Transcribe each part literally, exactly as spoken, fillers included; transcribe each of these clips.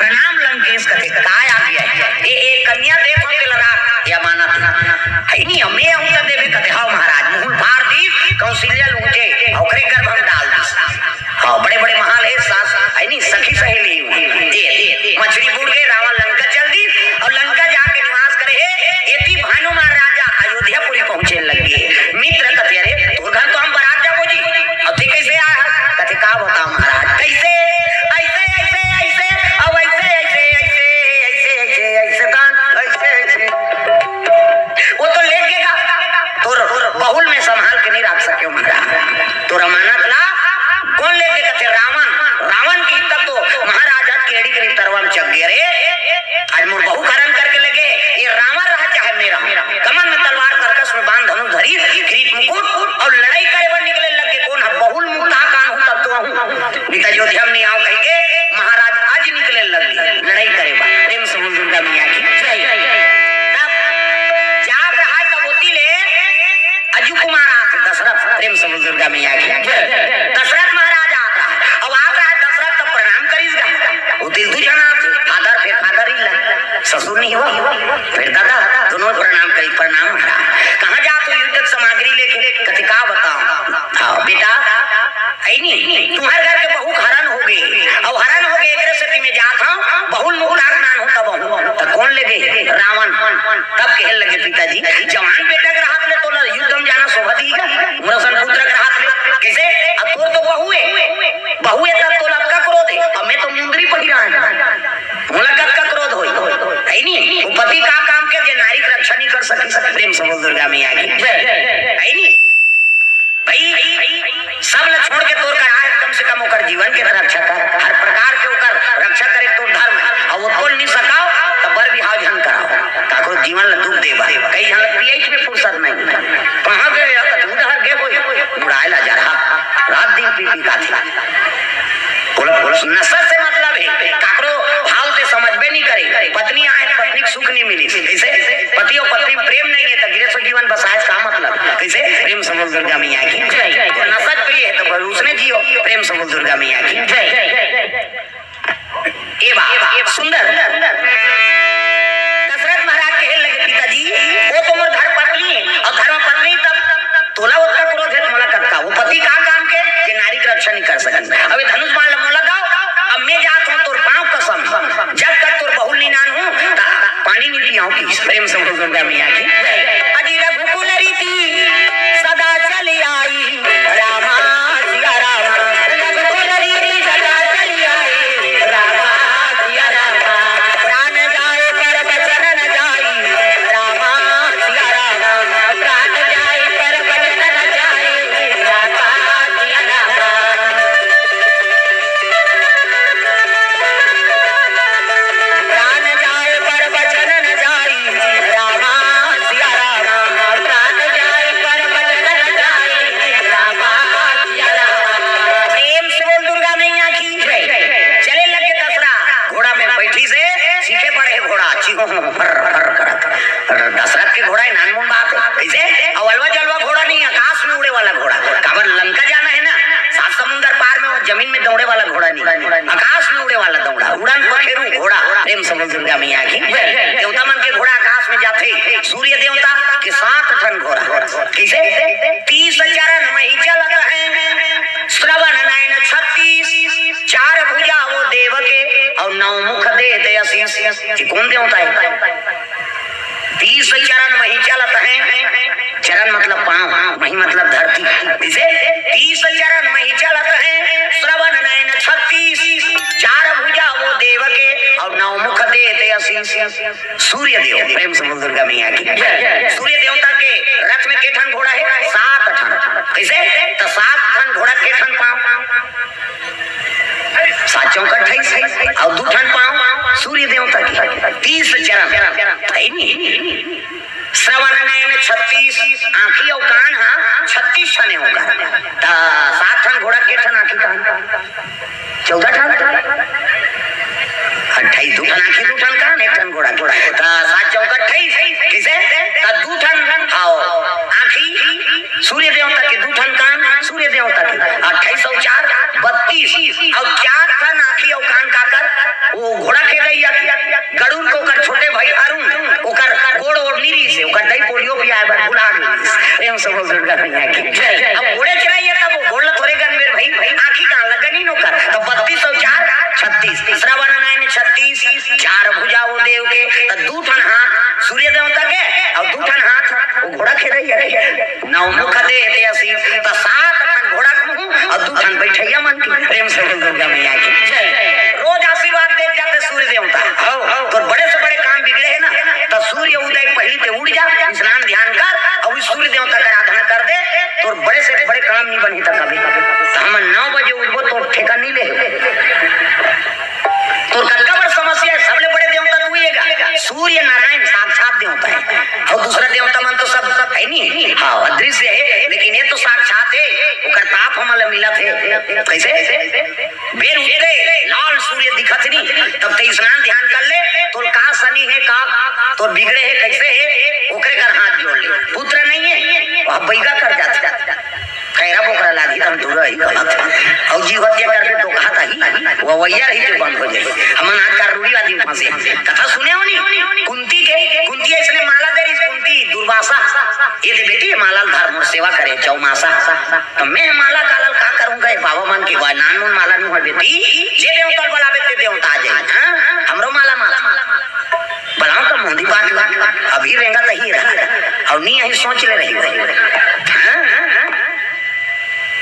प्रणाम लंकेश कथे, काय आज्ञा हे? ए, ए कन्या देत हंव तेला राख, ए अमानत हे। हई नी, अमे अहूं त देबे कथे, हव महाराज। मुहुल फार दीस, कौसिल्या लूचे, ओकरे गर्भ म डाल दीस। हव, बड़े-बड़े महल हे, सास, हई नी, सखी सहेली। ए, ए, मछरी बूड़ गे, रावण लंका चल दीस, अउ लंका जाके निवास करे हे। एती भानु महाराजा अयोध्यापुरी पहुंचे लगे। मित्र कथे, "अरे, तोर घर तो हम बरात जाबो जी, अउ ते कइसे आय हस?" कथे, "का बतावंव महाराज, कइसे? अइसे, अइसे, अइसे, अउ अइसे, अइसे, अइसे, अइसे, अइसे, अइसे, अइसे, अइसे, अइसे।" वो तो लेगे गा, तोर, तोर बहू ल मैं संभाल के नइ राख सकेंव महाराज। तोर अमानत ला कोन लेगे कथे? रावण। रावण के तब तो महाराजा के एड़ी के तरवा म चघ गे रे। आज मोर बहू हरन करके लेगे, ए रावण रहा चाहे मैं रहंव। कमर म तलवार, तरकस म बाण, धनुष धरिस, किरीट मुकुट अउ लड़ई करे बर निकले लगे। कोन ह? बहू ल मुंह तक आनहूं तब तो आहूं। नइ त अयोध्या म नइ आवंव कहिके महाराज आज निकले लगे लड़ई करे बर। प्रेम से बोल दुर्गा मैया की जय। तब जात रहा तब ओती ले अजू कुमार आत हे दशरथ, प्रेम से बोल दुर्गा मैया की। दशरथ महाराज आत रहा, अब आत रहा दशरथ त प्रणाम करिस गा। वो दिल दू झन आत हे, father, फेर father-in-law, ससुर नइ हवय, फेर दादा, दूनों प्रणाम करिस, "प्रणाम महाराज।" "कहाँ जात हो युद्ध के सामग्री लेके?" कथे, "का बतावंव?" "हाँ बेटा, हई नी, तुम्हर घर के बहू हरन होगे, अउ हरन होगे, एकरे सेती मैं जात हंव, बहू ल मुंह तक नइ आनहूं तब आहूं।" त कोन लेगे? रावण। तब कहे लगे, "पिताजी, जवान बेटा के रहत ले तोला युद्ध म जाना शोभा दिही गा, मोर असन पुत्र के रहत ले।" कइसे? अब तोर तो बहू हे, बहू हे तब तोला अतका क्रोध हे, अब मैं तो मुंदरी पहिराय हंव, मोला कतका क्रोध होही, हई नी? वो पति का काम के जे नारी के रक्षा नइ कर सकिस। प्रेम से बोल दुर्गा मैया की जय। हई नी? भाई, सब ल छोड़ के तोर करा हे, कम से कम ओकर जीवन के त रक्षा कर। हर प्रकार के ओकर रक्षा करे तोर धर्म हे। अउ वो तोल नइ सकव, त बर बिहाव झन कराव। काकरो जीवन ल दुख देबे। कई झन ल पियई के फुरसत नइ। कहाँ गे हे? कतहूं डहर गे होही। मुड़ाए ला जा रहा। रात दिन पी पी काथे। बोला, बोला, नशा से मतलब हे। काकरो हाल ते समझबे नइ करे। पत्नी आए, पत्नी के सुख नइ मिलिस। कइसे? पति अउ पत्नी म प्रेम नइ हे, त गृहस्थ जीवन बसाए से का मतलब? कइसे? प्रेम से बोल दुर्गा मैया की जय। तो नशा प्रिय हे, त भर उसने जियो। प्रेम से बोल दुर्गा मैया की जय। ए बा, सुंदर। दशरथ महाराज कहे लगे, "पिताजी, वो तो मोर धर्म पत्नी हे, अउ धर्म पत्नी तब तोला ओतका क्रोध हे, त मोला कतका? वो पति का काम के, जे नारी के रक्षा नइ कर सके?" अबे धनुष बाण ल मोला दव, अब मैं जात हंव तोर पांव कसम, जब तक तोर बहू ल नइ लानहूं, त पानी नइ पियांव किहिस। प्रेम से बोल दुर्गा मैया की। अजी रघुकुल रीति सदा चली आई, रामा सिया रामा। रघुकुल रीति सदा चली आई, रामा सिया रामा। प्राण जाए पर वचन न जाई, रामा सिया रामा। प्राण जाए पर वचन न जाई, रामा सिया रामा। प्राण जाए पर वचन न जाई, रामा सिया रामा। प्राण जाए पर वचन न जाई, रामा सिया रामा। प्रेम से बोल दुर्गा मैया की जय। चले लगे दशरथ, घोड़ा में बइठिस हे, सीखे पड़े हे घोड़ा, चिहो फर फर करत। दशरथ के घोड़ा ए नानमुन बात हे, कइसे? अउ अलवा जलवा घोड़ा नइ, आकाश में उड़े वाला घोड़ा। काबर लंका जाना हे ना, सात समुंदर पार में, वो जमीन में दौड़े वाला घोड़ा नइ, आकाश में उड़े वाला दौड़ा, उड़न पखेरु घोड़ा। प्रेम से बोल दुर्गा मैया की। देवता मन के घोड़ा आकाश में जाथे, सूर्य देवता के सात ठन घोड़ा। कइसे? तीस चरण मही चलत हे, श्रवण नयन छत्तीस, चार भुजा वो देव के, अउ नौ मुख देत असीस। ये कोन देवता हे? तीस चरण मही चलत हे, चरण मतलब पांव, मही मतलब धरती। कइसे? तीस चरण मही चलत हे, श्रवण नयन छत्तीस, चार भुजा वो देव के, अउ नौ मुख देत असीस। सूर्य देव, प्रेम से बोल दुर्गा मैया की। सूर्य देवता के रथ में के ठन घोड़ा हे? सात ठन। कइसे? त सात ठन घोड़ा के ठन पांव? सात चौक अट्ठाईस, अउ दू ठन पांव सूर्य देवता के। तीस चरण, हे नी? श्रवण नयन छत्तीस, आंखी अउ कान ह छत्तीस ठन हे ओकर। त सात ठन घोड़ा के ठन आंखी कान? चौदह ठन। अट्ठाईस, दू ठन आंखी, दू ठन कान, एक ठन घोड़ा, घोड़ा। त सात चौक अट्ठाईस, कइसे? त दू ठन, हव, आंखी, सूर्य देवता के दू ठन कान, सूर्य देवता के अट्ठाईस अउ चार बत्तीस, अउ चार ठन आंखी अउ कान काकर, वो घोड़ा के सब दुर्गा मैया की जय। अब घोड़े चढ़ाइए तब वो घोड़ ला थोड़े गन मेर भाई, भाई आँखी कहाँ लगन ही नोकर। तब बत्तीस और चार छत्तीस, श्रवण नयन छत्तीस, चार भुजा वो देव के, त दू ठन हाथ सूर्य देवता के और दू ठन हाथ वो घोड़ा के रही है। नौ मुख देह ते असीस, त सात ठन घोड़ा के मुँह और दू ठन बैठैया मन के। प्रेम से बोल दुर्गा मैया की जय। रोज आशीर्वाद दे जाते सूर्य देवता। हो, हो। तो बड़े से बड़े काम बिगड़े है ना, तो सूर्य उदय पहली ते उठ जा, स्नान ध्यान कर, और उस सूर्य देवता का आराधना कर दे, तो बड़े से बड़े काम नहीं बनी तक कभी। तो हम नौ बजे उठबो तो ठेका नहीं ले। तो कतका बड़ समस्या है, सबले बड़े देवता तू ही है। सूर्य नारायण साक्षात देवता है, और दूसरा देवता मन तो सब, सब है नहीं, हाँ, अदृश्य है, लेकिन ये तो साक्षात है। ओकर ताप हमन ला मिलत है। कैसे? बेर उठते लाल सूर्य दिखत नहीं, तब ते स्नान ध्यान कर ले। तोर का शनि है, का तोर बिगड़े है, कैसे है, ओकरे कर हाथ जोड़ ले। पुत्र नहीं है, वह बैगा कर जाता। खैरा बोकरा लागी, हम दूर ही कहत। और जीव हत्या करबे तो कहत ही, वो वैया रही के बंद हो जाए। हमन आज का रूढ़िवादी फंसे। कथा सुने हो नहीं? कुंती के, कुंती इसने माला दे रही, कुंती दुर्वासा। ये दे बेटी, ये माला ल धर, मोर सेवा करे, चौमासा। तो मैं माला कालल का करूँगा, ये बाबा मन के, नान मुन माला नहीं हो बेटी, जे देवता ल बुलावे ते देवता आ जाए। हाँ? हमरो माला, माला। बुलाओ का मोदी बात, अभी रेंगा तही रहा। और नहीं यही सोच ले रही हो। हाँ?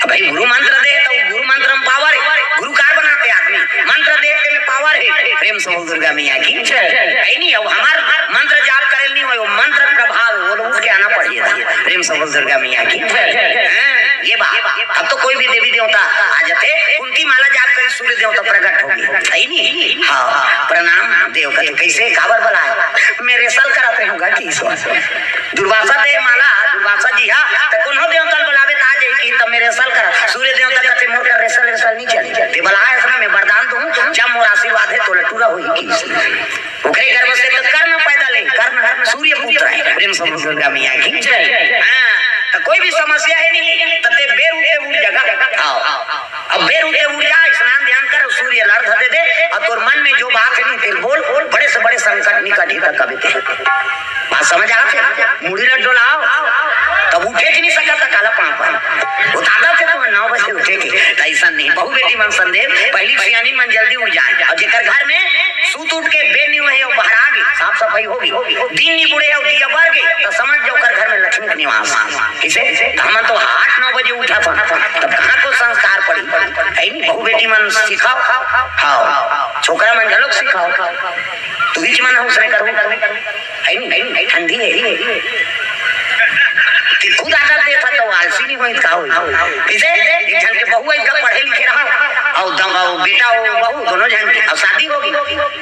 अब भाई गुरु मंत्र दे तो गुरु मंत्र में पावर है, गुरु कार बनाते आदमी, मंत्र दे ते में पावर है। प्रेम से बोल दुर्गा मैया की जय। है नहीं, अब हमार मंत्र जाप करे नहीं हो, वो मंत्र प्रभाव वो लोग के आना पड़िए। प्रेम से बोल दुर्गा मैया की जय। हाँ, ये बात। अब तो कोई भी देवी देवता आ जाते, कुंती माला जाप करे, सूर्य देवता प्रकट होगी। है नहीं? हाँ, हाँ, प्रणाम देवता। कैसे, काबर बुलाए? मेरे सल कराते होगा कि ईश्वर। दुर्वासा दे माला, दुर्वासा जी हा, त कोनो देवता ल बुलावे त आ जाई कि त मेरे सल करा। सूर्य देवता कथे मोर कर रेसल रेसल नहीं चली। ते बला है समय में वरदान दूं, जब मोर आशीर्वाद है तो लटूरा होई की। ओकरे गर्भ से तो कर्ण पैदा ले, कर्ण सूर्य पुत्र है। प्रेम से दुर्गा मैया की जय। हाँ, त कोई भी समस्या है नहीं, त ते बेर उठे उठ जगह। आओ। अब बेर उठे उठ जा, स्नान ध्यान कर, सूर्य ल अर्घ दे दे, और तोर मन में जो बात है नहीं, तेल बोल, बोल, बड़े से बड़े संकट निकट ही तक कभी ते। बात समझ आथे? मुड़ी ल डोलाओ, तब उठे कि नहीं सकत, त काला पाँव पर। उतादा थे तो नौ बजे उठे के, त ऐसा नहीं। बहू बेटी मन संदेश, पहली सियानी मन जल्दी उठ जाए। और जेकर घर में सूत उठ के बेर नहीं हुए, वो बहरा गे, साफ सफाई होगी, दिन नहीं बुड़े और दिया बर गे, तो समझ जाओ कर घर में लक्ष्मी के निवास। किसे? तो हम तो आठ नौ बजे उठा था, तब कहाँ को संस्कार पड़ी? है नहीं, बहू बेटी मन सिखाओ, हाँ, छोकरा मन घलोक सिखाओ, तू ही मन उसने करो। है नहीं, है नहीं, ठंडी है, है नहीं। कि खुद आदत देता तो आलसी नहीं होई, का होई? किसे? एक जन के बहू है, जब पढ़े लिखे रहा, और दम, और बेटा हो, बहू, दोनों जन के, अब शादी होगी,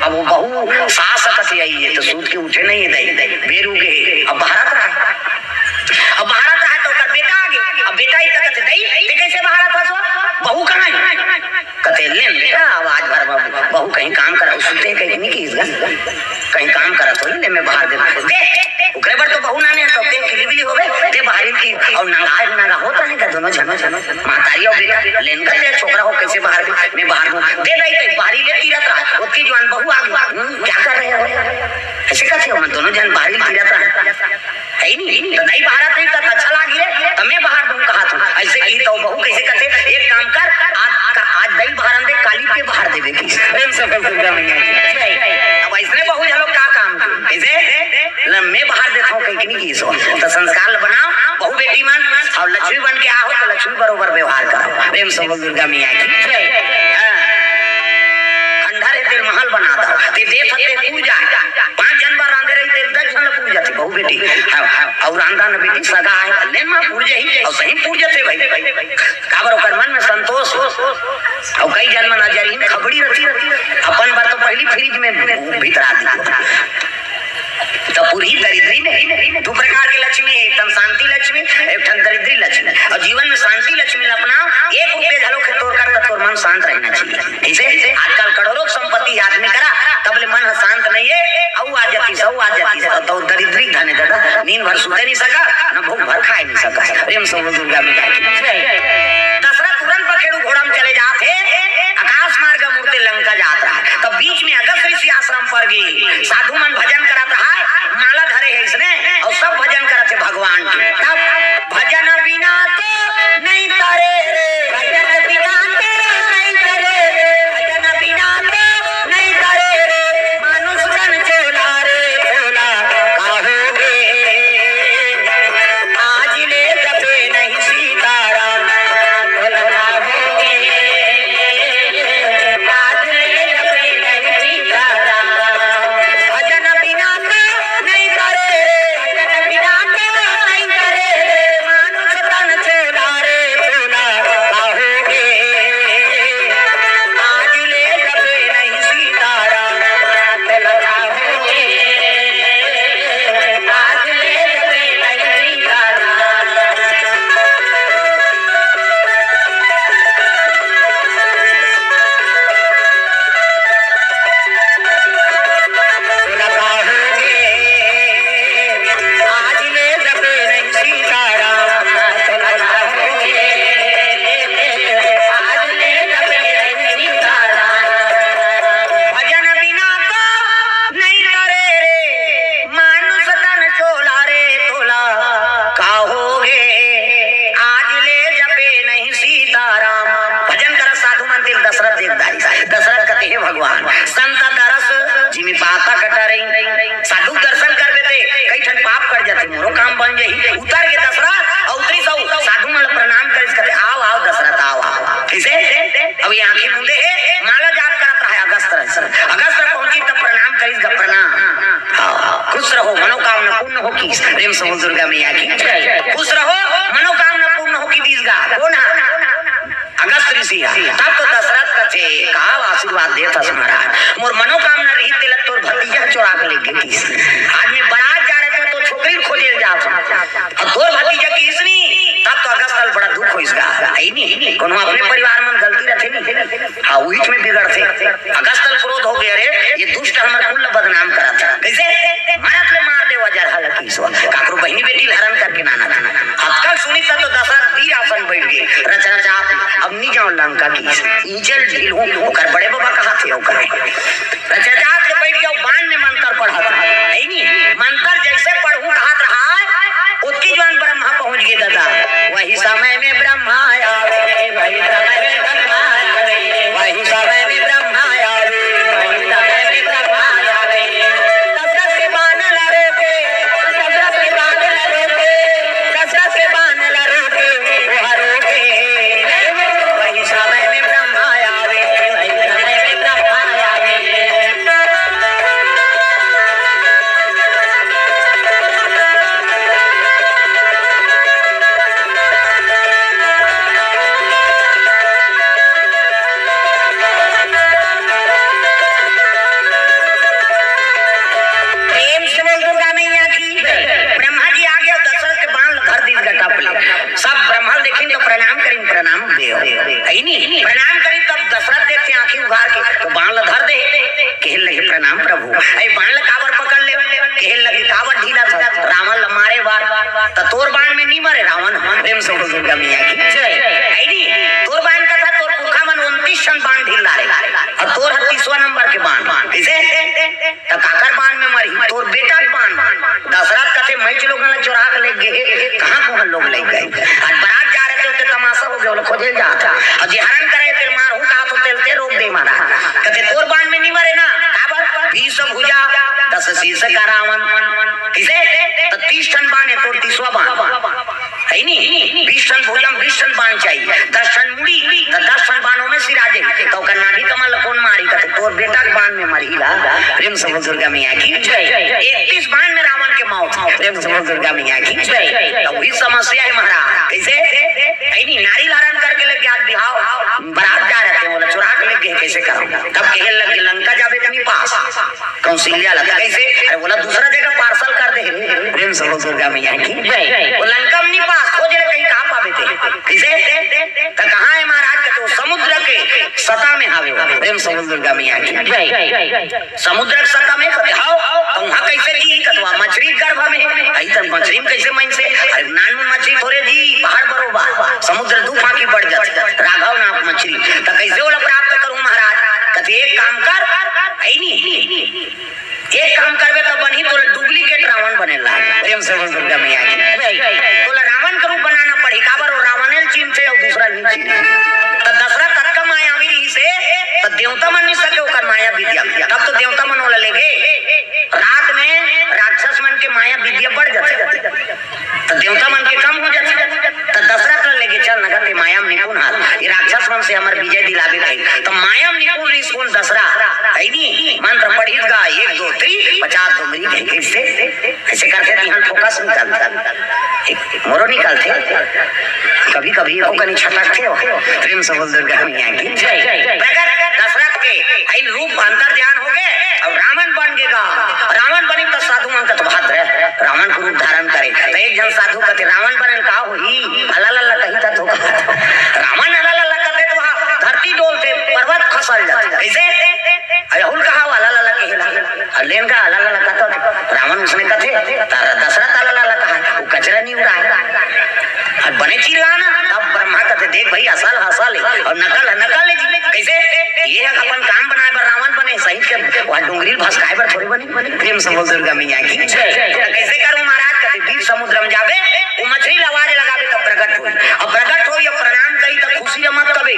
अब वो बहू सास कथे आई है, तो सूत के उठे नहीं है, दई, दई, बेर उगे, अब भारत रहा। अब भारत रहा तो ओकर बेटा आ गए, अब बेटा ही तक दई, ते कैसे भारत हसो? बहू कहाँ है? कथे, "ले न बेटा, अब आज भर बहू कहीं काम करा, सुते कहीं नहीं की, कहीं काम करा तो ले, मैं बाहर दे दे।" ओकरे बर तो बहू नाने, तो ते किलीबिली होवे, ते बाहरी की, और नंगा, नंगा होता है का दोनों जन, महतारी और बेटा, लेन कर दे, छोकरा हो, कैसे बाहर दे, मैं बाहर दूँ, दे दई, ते बाहरी ले तीरत रहा, ओतकी जवान बहू आ गई, "हम्म, क्या कर रहे हो? ऐसे कैसे हो?" हम दोनों जन बाहरी तीरत रहा। है नहीं, तो दई बहारत नहीं, तो अच्छा लागी रे, तो मैं बहार दूँ कहा तू। ऐसे की तो बहू कैसे कहते, एक काम कर, आज का, आज दई बहारन दे, काली पे बहार देवे की। प्रेम से बोल दुर्गा मैया की। अब ऐसने बहू झलो का काम की? कैसे? ल, मैं बहार देता हूँ, कहीं की नहीं की सो। तो संस्कार बनाओ, बहू बेटी मन, और लक्ष्मी बन के आओ, तो लक्ष्मी बरोबर व्यवहार करो। प्रेम से बोल दुर्गा मैया की। हाँ। खंडहर है, तेल महल बना दो, ते देत हते पूजा, पाँच जन बर रांधे रही, तेल दस जन ला पूजा थे, बहू बेटी। हाँ, हाँ, और रांधा न बेटी सगा है, लेन माँ पूजा ही, और सही पूजा थे भाई। काबर ओकर मन में संतोष हो। और कई जन मन अजरहीन खबड़ी रहती, अपन बर तो पहली फ्रिज में भीतरा दी। तो पूरी दरिद्री में दू प्रकार के लक्ष्मी है, एक ठन शांति लक्ष्मी, एक ठन दरिद्री लक्ष्मी। और जीवन में शांति लक्ष्मी ला अपनाओ, एक रुपये घलो के तोर कर, तब तोर मन शांत रहना चाहिए। ऐसे आजकल करोड़ों संपत्ति आदमी करा, तब ले मन शांत नहीं है, अउ आ जाती, सब आ जाती, तो दरिद्री धन है दादा, नींद भर सुते नहीं सका, न भूख भर खाए नहीं सका। प्रेम से बोल दुर्गा मैया की। दशरथ उड़न पखेरु घोड़ा में चले जात है, आकाश मार्ग मुड़ते लंका जात रहा, तब बीच में अगस्त ऋषि आश्रम पर गई, साधु मन भजन करत रहा, माला धरे है इसने, और सब भजन करत है भगवान के। तब भजन सिया। तब तो दशरथ कथे, "का आशीर्वाद देत हस महाराज? मोर मनोकामना रही, तेला तोर भतीजा चोरा के लेगे किहिस। आज मैं बरात जा रहे थे, तो छोकरी खोजे ल जात हूँ। अब तोर भतीजा किहिस नी, तब तो अगस्त ल बड़ा दुख होइस गा।" अइ नी, कोनो अपने परिवार मन गलती रथे नी। हाँ, उहिच में बिगड़थे। अगस्त ल क्रोध हो गया, "अरे, ये दुष्ट हमर कुल ल बदनाम करत हे।" कइसे? "मरत ले मार देवा जरहा ल किहिस।" काकरो बहिनी बेटी ल हरण करके नाना था। अतका सुनिस त तो दशरथ वीर आसन बइठ गे। रच रचात, "अब नी जांव लंका किहिस। इही चल ढील हूँ, ओकर बड़े बबा कहाथे ओकर।" रच रचात ले बइठ गे, बान में मंतर पढ़त हे। अइ नी, मंतर जइसे पढ़हूँ कहत रहा, ओतकी जुवार ब्रह्मा पहुँच गे दादा। वही समय में ब्रह्मा आवे, वही समय में ब्रह्मा आवे, वही समय में ब्रह्मा आवे, वही समय में ब्रह्मा आवे। दशरथ के बान ला रोके, दशरथ के बान ला रोके, दशरथ के बान ला रोके, वो रोके। वही समय में ब्रह्मा आवे, वही समय में ब्रह्मा आवे। प्रेम से बोल दुर्गा मैया की। ब्रह्मा जी आ गे, दशरथ के बान ल धर दीस गटा पे। सब ब्रह्मा ल देखिन तो प्रणाम करिन, "प्रणाम देव।" अइ नी, प्रणाम करिन, तब दशरथ देखथे आँखी उघार के, तो बान ल धर दे। कहे लगे, "प्रणाम प्रभु।" अइ बान ल काबर पकड़ ले? कहे लगे, "काबर ढीलत हस? रावण ल मारे बर।" त तोर बान में नी मरे रावण। प्रेम से बोल दुर्गा मैया की जय। अइ नी, तोर बान कथा, तोर पुरखा मन उनतीस ठन बान ढील डारे, अउ तोर ह तीसवा नंबर के बान। कइसे? त काकर बान में मरही? तोर बेटा के बान। दशरथ कथे, "मैं चलो गला चोरा के ले गे, कहाँ कुहाँ लोग ले गे?" आज बरात जा रहे थे, ओते तमाशा हो गया, ओला खोजे जात। अउ जे हरण करे, तेल मारहूँ कहात हो, तेल ते रोक दे महाराज। कथे, "तोर बान में नी मरे ना, काबर? बीस भुजा, दस शीश का रावण।" कइसे? त तीस ठन बान हे, तोर तीसवा बान। अइ नी, बीस ठन भुजा म बीस ठन बान चाहिए, दस ठन मुड़ी, त दस ठन बानों में सिरा जाही, त ओकर नाभि कमल ल कोन मारही? कथे, "तोर बेटा के बान में मरही ला।" प्रेम से बोल दुर्गा मैया की जय। इकतीस बान में रावण के मौत। प्रेम से बोल दुर्गा मैया की जय। त उही समस्या हे महाराज। कइसे? अइ नी, नारी ल हरण करके ले गे बिहाव, बरात जा रहे थे, ओला चोरा के ले गे, कइसे करव? तब कहे लगे, "लंका जाबे अपनी पास।" कौशल्या ला कइसे? अरे, ओला दूसरा जगह parcel कर दे। प्रेम से बोल दुर्गा मैया की। जय। वो लंका में नी पास, खोज ले कहीं कहाँ पाबे ते। कइसे? त कहाँ हे महाराज? कथे वो समुद्र के सतह में हावे। प्रेम से बोल दुर्गा मैया की। जय। समुद्र के सतह में कथे, "हव, त उहाँ कइसे जी?" कथे, "वो मछरी गर्भ में।" अइ त मछरी में कइसे मइनसे? अरे नानमुन मछरी थोरे जी, पहाड़ बरोबर। समुद्र दू फांकी बढ़ जाथे। राघव नाम मछरी। त कइसे ओला प्राप्त करूँ महाराज? कथे, "एक काम कर, अइ नी, एक काम करबे त बनही, तोला duplicate रावण बने ला।" प्रेम से बोल दुर्गा मैया की। तोला रावण के रूप बनाना पड़ही, काबर वो रावणे ल चिन्हथे अउ दूसरा ल नी चिन्हे। त दशरथ अतका मायावी रहिसे, त देवता मन नी सके ओकर माया विद्या। तब तो देवता मन ओला ले गे। रात में राक्षस मन के माया विद्या बढ़ जाथे। त देवता मन के कम हो जाथे। त दशरथ ल लेके चल, नगर के माया में निपुण हाथ, ये राक्षस मन से हमर विजय दिलावे कही। त माया में निपुण रिस कोन? दशरथ, है नी? मंत्र पढ़ित गा, एक दो तीन, पचास दो मरी कही। कैसे? ऐसे करके तिहां focus निकलता। मोरो निकलते। कभी कभी एको कनी छटकते हो। प्रेम से बोल दुर्गा मैया की जय। प्रगट दशरथ के ऐन रूप अंतर ध्यान हो गए और रावण बन गे गा। रावण बनी त साधु मन कथे भद्र रावण के रूप धारण करे। त एक झन साधु कथे, "रावण बने का होही? अला लल्ला कही त तो।" रावण अला लल्ला कथे त वहाँ धरती डोलथे, पर्वत खसल जाथे। कैसे? अरे हुल कहा अला लल्ला कहेला। अउ लेन का अला लल्ला कथे, रावण उसने कथे, त दशरथ अला लल्ला कहा, वो कचरा नहीं उड़ाए। अउ बने चिल्लाना, तब ब्रह्मा कथे, "देख भाई, असल ह असल हे, अउ नकल ह नकल हे जी।" कैसे? ये ह अपन काम बनाए बर रावण बने, सही के वहाँ डोंगरी ल भसकाए बर थोड़ी बनी। प्रेम से बोल दुर्गा मैया की जय। त कैसे करूं महाराज? कथे, "बीच समुद्र में जाबे, वो मछली ल आवाज लगाबे, तब प्रगट होई। अब प्रगट होई, अब प्रणाम करी, तब खुशी रमत कबे।"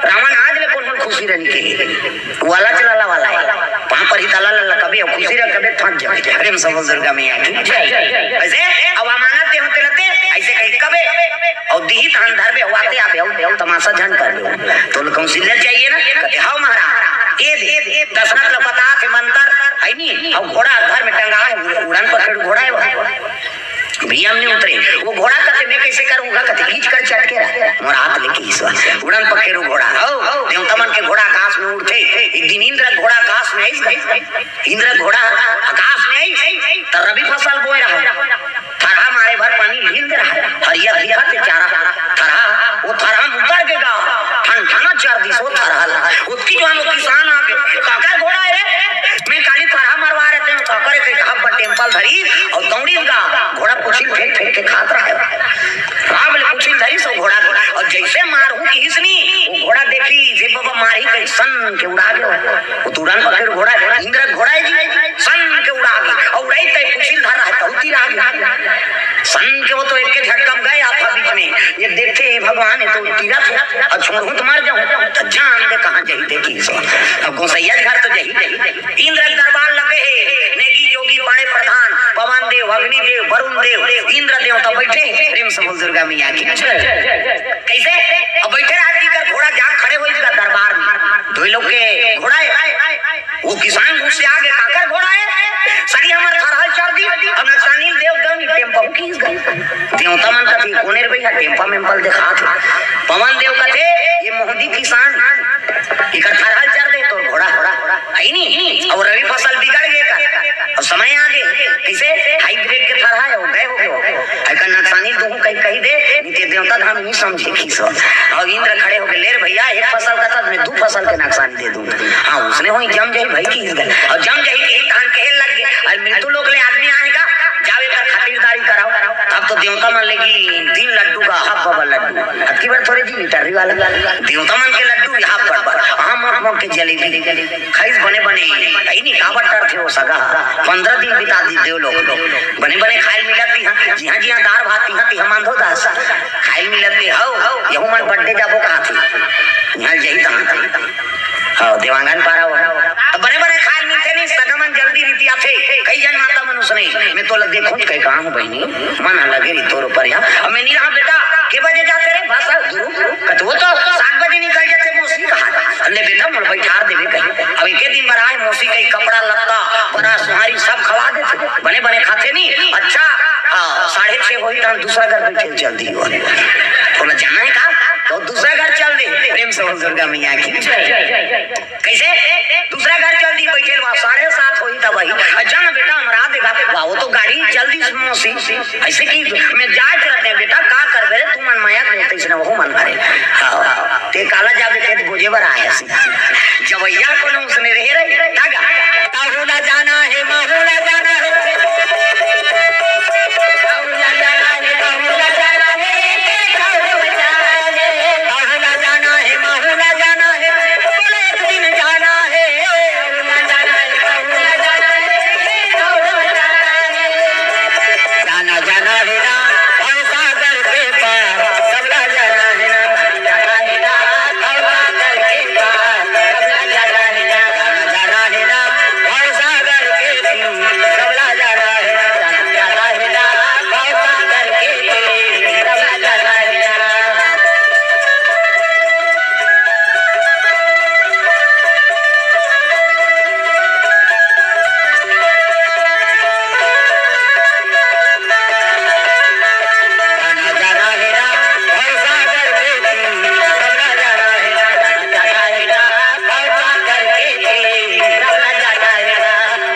रावण आज ले कोन खुशी रनी के। वो अला चला वाला हे। पाँव परी त अला लल्ला कबे, अउ खुशी रह कबे, थक जाबे। प्रेम से बोल दुर्गा मैया की जय। ऐसे अब अमानत दे होते रहते, ऐसे कही कबे, अउ दिही तहन धरबे, अउ आते आबे, अउ, अउ तमाशा झन कर दे। तो कौशल्या चाहिए ना, कथे, "हव महाराज, ये दे।" दशरथ ल बता थे मंत्र, है नी, अउ घोड़ा घर में टंगा हे, उड़न पखेरु घोड़ा हे वो। भैया में उतरे। वो घोड़ा कथे, "मैं कइसे करूँगा?" कथे, "खींच कर चटके रह।" मोर हाथ ले कहिस। उड़न पखेरु घोड़ा, हो, देवता मन के घोड़ा आकाश में उड़थे। एक दिन इंद्र घोड़ा आकाश में आइस गा। इंद्र घोड़ा आकाश में आइस, त रबी फसल बोए रहा। थरहा मारे भर पानी ढील दे रहा। हरियर दिखत हे चारा। थरहा, वो थरहा में उतर के गा। ठन ठना चर दिस वो थरहा ला। ओतकी जुवार वो किसान आगे, "काकर घोड़ा हे रे?" "मैं काली थरहा मरवा रहे थे, काकर हे?" कहि के हब्बड़ टेम्पा ल धरिस अउ दौड़िस गा। घोड़ा पूछी ल फेंक फेंक के खात रहा। राम ले पूछी ल धरिस वो घोड़ा के। अउ जइसे मारहूँ कहिस नी, वो घोड़ा देखिस, "ए बाबा मारही," कहि सन के उड़ा गे। वो तुरंत पखेरु घोड़ा हे, इंद्र घोड़ा हे जी, सन के उड़ा गे। अउ उड़ाइस तहीं पूछी ल धर रहा हे, तहूँ तिरा गे। सन के वो तो एके झटका में गय आथा बीच में। ये देखथे, "हे भगवान, ये तो तिरथे, अउ छोड़हूँ त मर जाहूँ।" त जान दे कहाँ जही देखिस। अब गोसइया घर तो जही, जही। इंद्र के दरबार लगे हे, नेगी जोगी बड़े प्रधान, पवन देव, अग्नि देव, वरुण देव, इंद्र देवता बइठे हे। प्रेम से बोल दुर्गा मैया की। कइसे? अब बइठे रहा, तीकर घोड़ा जा खड़े होइस गा दरबार में। दू लोग के घोड़ा हे। वो किसान घुसिया गे, "काकर घोड़ा हे? सरी हमर थरहा ल चर दिस।" अब नक्सानी ल देव देव नी टेम्पा में कहिस गा। देवता मन कथे, "कोने रे भैया, टेम्पा मेम्पा ल देखात हे।" पवन देव कथे, "ये मोहदी किसान, एकर थरहा ल चर दे, तोर घोड़ा, घोड़ा हे नी, अउ रबी फसल बिगड़ गे का, अउ समय आ गे, कइसे hybrid के थरहा हे, वो गय हो गे, एकर नक्सानी ल दूहूँ कहि, कहि दे, नी ते देवता धाम नी समझे कहिस।" अउ इंद्र खड़े होके, "ले रे भैया, एक फसल कथस, मैं दू फसल के नक्सानी दे दूँ।" हाँ, उसने होई जम जाही भाई कहिस गा। अउ जम जाही कहिस तहन कहे लग गे, "अरे मृत्यु लोक ले आदमी आए गा, जाओ एकर खातिरदारी कराओ।" तब तो देवता मन लेगी तीन लड्डू का, हब बाबा लड्डू। अतकी बार थोरे जी लिटर्री वाला। देवता मन के लड्डू, यहाँ बड़ बड़, हाँ, मोट मोट के जलेबी। खाइस बने बने, अई नी काबर डरथे वो सगा। पंद्रह दिन बिता दिस देव लोक। बने बने खाए ल मिलत हे, जिहाँ जिहाँ दार भात, तिहाँ तिहाँ मांधो दास। खाए ल मिलत हे, हव, यहू मन birthday जाबो कहाथे। यहाँ जही तहाँ। हव, देवांगन पारा हो। त बने बने खाए ल मिलथे नहीं, सगा मन जल्दी रितियाथे। कई जन माता मन उसने, "मैं तोला देखहूँ कहि कहाँ हूँ बहिनी, मन ह लगे रही तोर ऊपर यहाँ।" अब मैं नहीं रहा बेटा, के बजे जाथे रे भाषा गुरु? कथे, "वो तो सात बजे निकल जाथे मौसी कहा।" "ले बेटा, मोला बैठार देबे कही।" अब एके दिन बर आए मौसी कही, कपड़ा लत्ता, बरा सुहारी सब खवा देथे। बने बने खाथे नहीं। अच्छा, हाँ, साढ़े छह होही तहन दूसरा घर बैठे ल चल दिही। बोला, "जाना हे का?" त दूसरा घर चल दे। प्रेम से बोल दुर्गा मैया की। कइसे? दूसरा घर चल दिही, बइठे ल बा, साढ़े सात होही तब आही। अ, जा ना बेटा, हमर आ देगा। वाह, वो तो गाड़ी चल दिस मौसी। अइसे कि मैं जात रहते हैं बेटा, का करबे रे, तुमन मया करते इसने वहू मन करे। हाँ, ते काला जाबे, ते गोजे बर आए हस। जवइया कोनो उसने रहे रही, धागा। ताहू ला जाना हे, माहू ला जाना हे। ताहू ला जाना हे, माहू ला जाना हे। ताहू ला जाना हे, माहू ला जाना हे। बोले एक दिन जाना हे। ताहू ला जाना हे, माहू ला जाना हे। ताहू ला जाना हे। जाना जाना हे ना, भवसागर के पार, सबला जाना हे ना। जाना हे ना, भवसागर के पार, सबला जाना हे ना। जाना जाना हे ना, भवसागर के पार, सबला जाना हे ना। जाना जाना हे ना, भवसागर के पार, सबला जाना हे ना।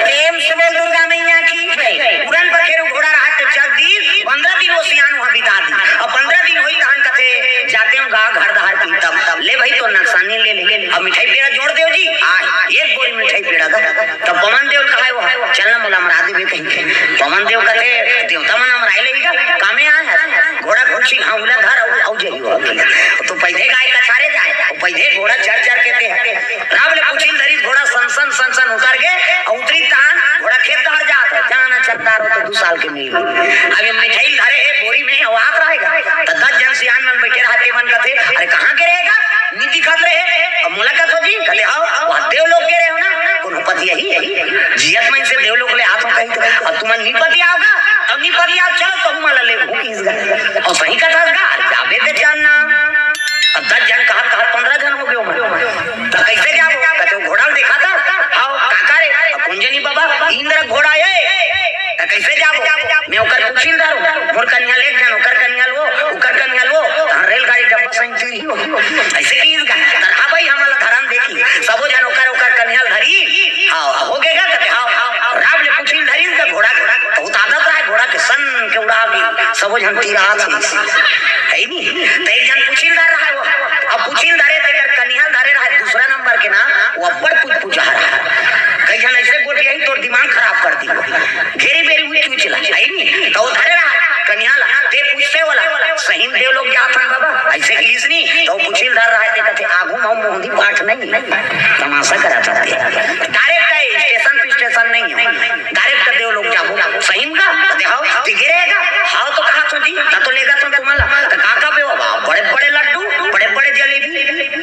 प्रेम से बोल दुर्गा मैया की। उड़न पखेरु घोड़ा रहा तो चल दी, पंद्रह दिन वो सियान वहाँ बिता दी। अब पंद्रह दिन होई तहन कथे, "जाते हो गा घर दहार की।" तब, तब ले भाई, तो नक्सानी ले ले। अब मिठाई पेड़ा जोड़ देव जी। आ, एक बोरी मिठाई पेड़ा दा। तब पवन देव कहा है वो, "चल ना मोला अमरा देबे कहीं के।" पवन देव कथे, "देवता मन अमराए लेगा, कामे आए हैं। घोड़ा घोड़ी घावला धर, अउ, अउ जही हो।" तो पहिले गाय कछारे जाए, अउ पहिले घोड़ा चर चर के ते है। राम ले पूछी ल धरी घोड़ा सन सन सन सन उतर गे, अउ उतरी तान घोड़ा खेत डहर जात हे। जाना चलता रहो तो दू साल के मिल गई। अब ये मिठाई धरे हे बोरी में, अउ आत रहेगा। त दस जन सियान मन बैठे रहते, मन कथे, "अरे कहाँ गे रहेगा? नी दिखत रहे।" अब मुलाकात हो जी, कथे, "आओ, वहाँ देव लोग गे रहे हो ना, कोनो पति यही है, जियत मन से देव लोग ले आत हो कहीं तो, अब तुमन नी पति आओगा, अब नी पति आओ, चलो तुम मला ले भूख इस गा।" अउ सही कथा गा, जाबे ते जानना। अब दस जन कहा, कहा पंद्रह जन हो गए हो मन। त कइसे जाबो? कथे घोड़ा ल देखा था? आओ, काका रे, अब कोन जनी बाबा, इंद्र घोड़ा हे। त कइसे जाबो? मैं ओकर पूछी ल धरूँ। वो झन तीरात हे, हे नी? त एक झन पुछिल धर रहा हे वो। अब पुछिल धरे तेकर कनिहा धरे रहा हे दूसरा नंबर के ना, वो अब्बड़ पुचपुचा रहा हे। कई झन ऐसे गोठियाही तोर दिमाग खराब कर दी वो। घेरी बेरी हुई क्यों चला, हे नी? त वो धरे रहा हे कनिहा ला, ते पूछते वाला, सही में देव लोग जात हन बाबा, ऐसे किहिस नी? त वो पुछिल धर रहा हे, ते कथे, "आगू म मोहंदी पाठ नहीं, तमाशा करा था।" Direct हे, station पे station नहीं हो। Direct देव लोग जाबो, सही में का? कथे, "हाव।" ते घेरे हे का? "हाव तो कहा तो जी, त तो लेगा तो तुम्हाला।" त का का बेवा बा? बड़े बड़े लड्डू, बड़े बड़े जलेबी।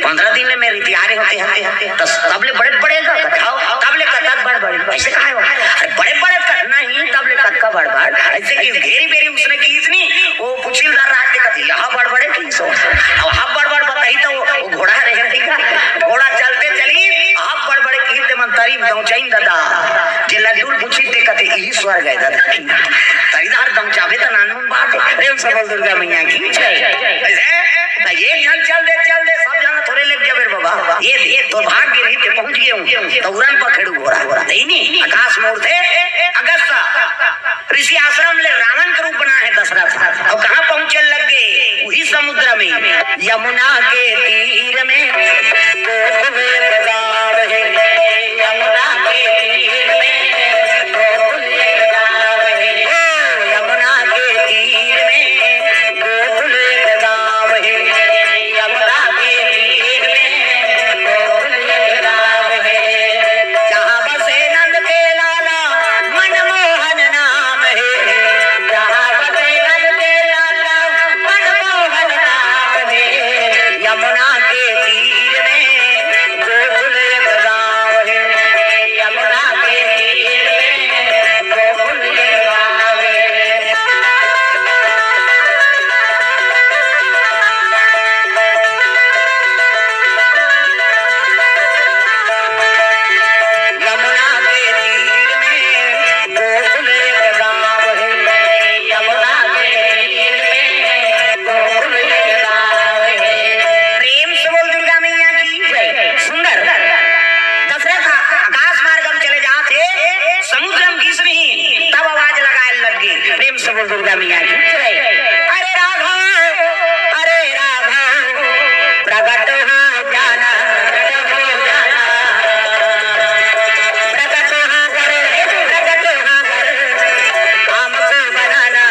पंद्रह दिन ले मेरी तैयारी होती है। त तब ले बड़े बड़े का? कथे, "हाव।" तब ले कतक बड़ बड़? ऐसे कहा हे वो? अरे बड़े बड़े का नहीं, तब ले कतका बड़ बड़? ऐसे कि घेरी बेरी उसने किहिस नी, वो पुछिल धर रहा हे, कथे, "यहाँ बड़ बड़े किहिस हो।" अब हाँ बड़ बड़ बताही त वो, वो घोड़ा रहे नहीं का? घोड़ा चलते चली, अब बड़ बड़े किहिस ते मन तरी दौचाइन दादा। जे लड्डू ल पुछिस ते कथे, "इही स्वर्ग हे दादा।" तरी दार दौचाबे त नानमुन बात हे। प्रेम से बोल दुर्गा मैया की जय। ऐसे, त एक झन चल दे, चल दे, सब झन थोरे लेग जाबे रे बाबा। ये दे, तो भाग गे रही, ते पहुंच गे हूं। त उड़न पखेड़ू घोड़ा, घोड़ा। नहीं, नहीं, आकाश में उड़थे, अगस्त ऋषि आश्रम ले रावण के रूप बना हे दशरथ। अउ कहाँ पहुँचे लग गे? उही समुद्र में, यमुना के तीर में गोकुल एक गाँव हे। यमुना के तीर में गोकुल एक गाँव हे। ओ, यमुना के तीर में गोकुल एक गाँव हे। यमुना के तीर में गोकुल एक गाँव हे। जहाँ बसे नंद के लाला मनमोहन नाम हे। जहाँ बसे नंद के लाला मनमोहन नाम हे। यमुना के तीर में गोकुल एक गाँव हे। यमुना के तीर में गोकुल एक गाँव हे। यमुना के तीर में गोकुल एक गाँव हे। यमुना के तीर में गोकुल एक गाँव हे। प्रेम से बोल दुर्गा मैया की जय। सुंदर दशरथ आकाश मार्ग में चले जात हे, समुद्र में घिस रही, तब आवाज लगाए लग गे। प्रेम से बोल दुर्गा मैया की जय। अरे राघव, अरे राघव, प्रगट हो जाना, प्रगट हो जाना, प्रगट हो कर, प्रगट हो कर, हमको बनाना,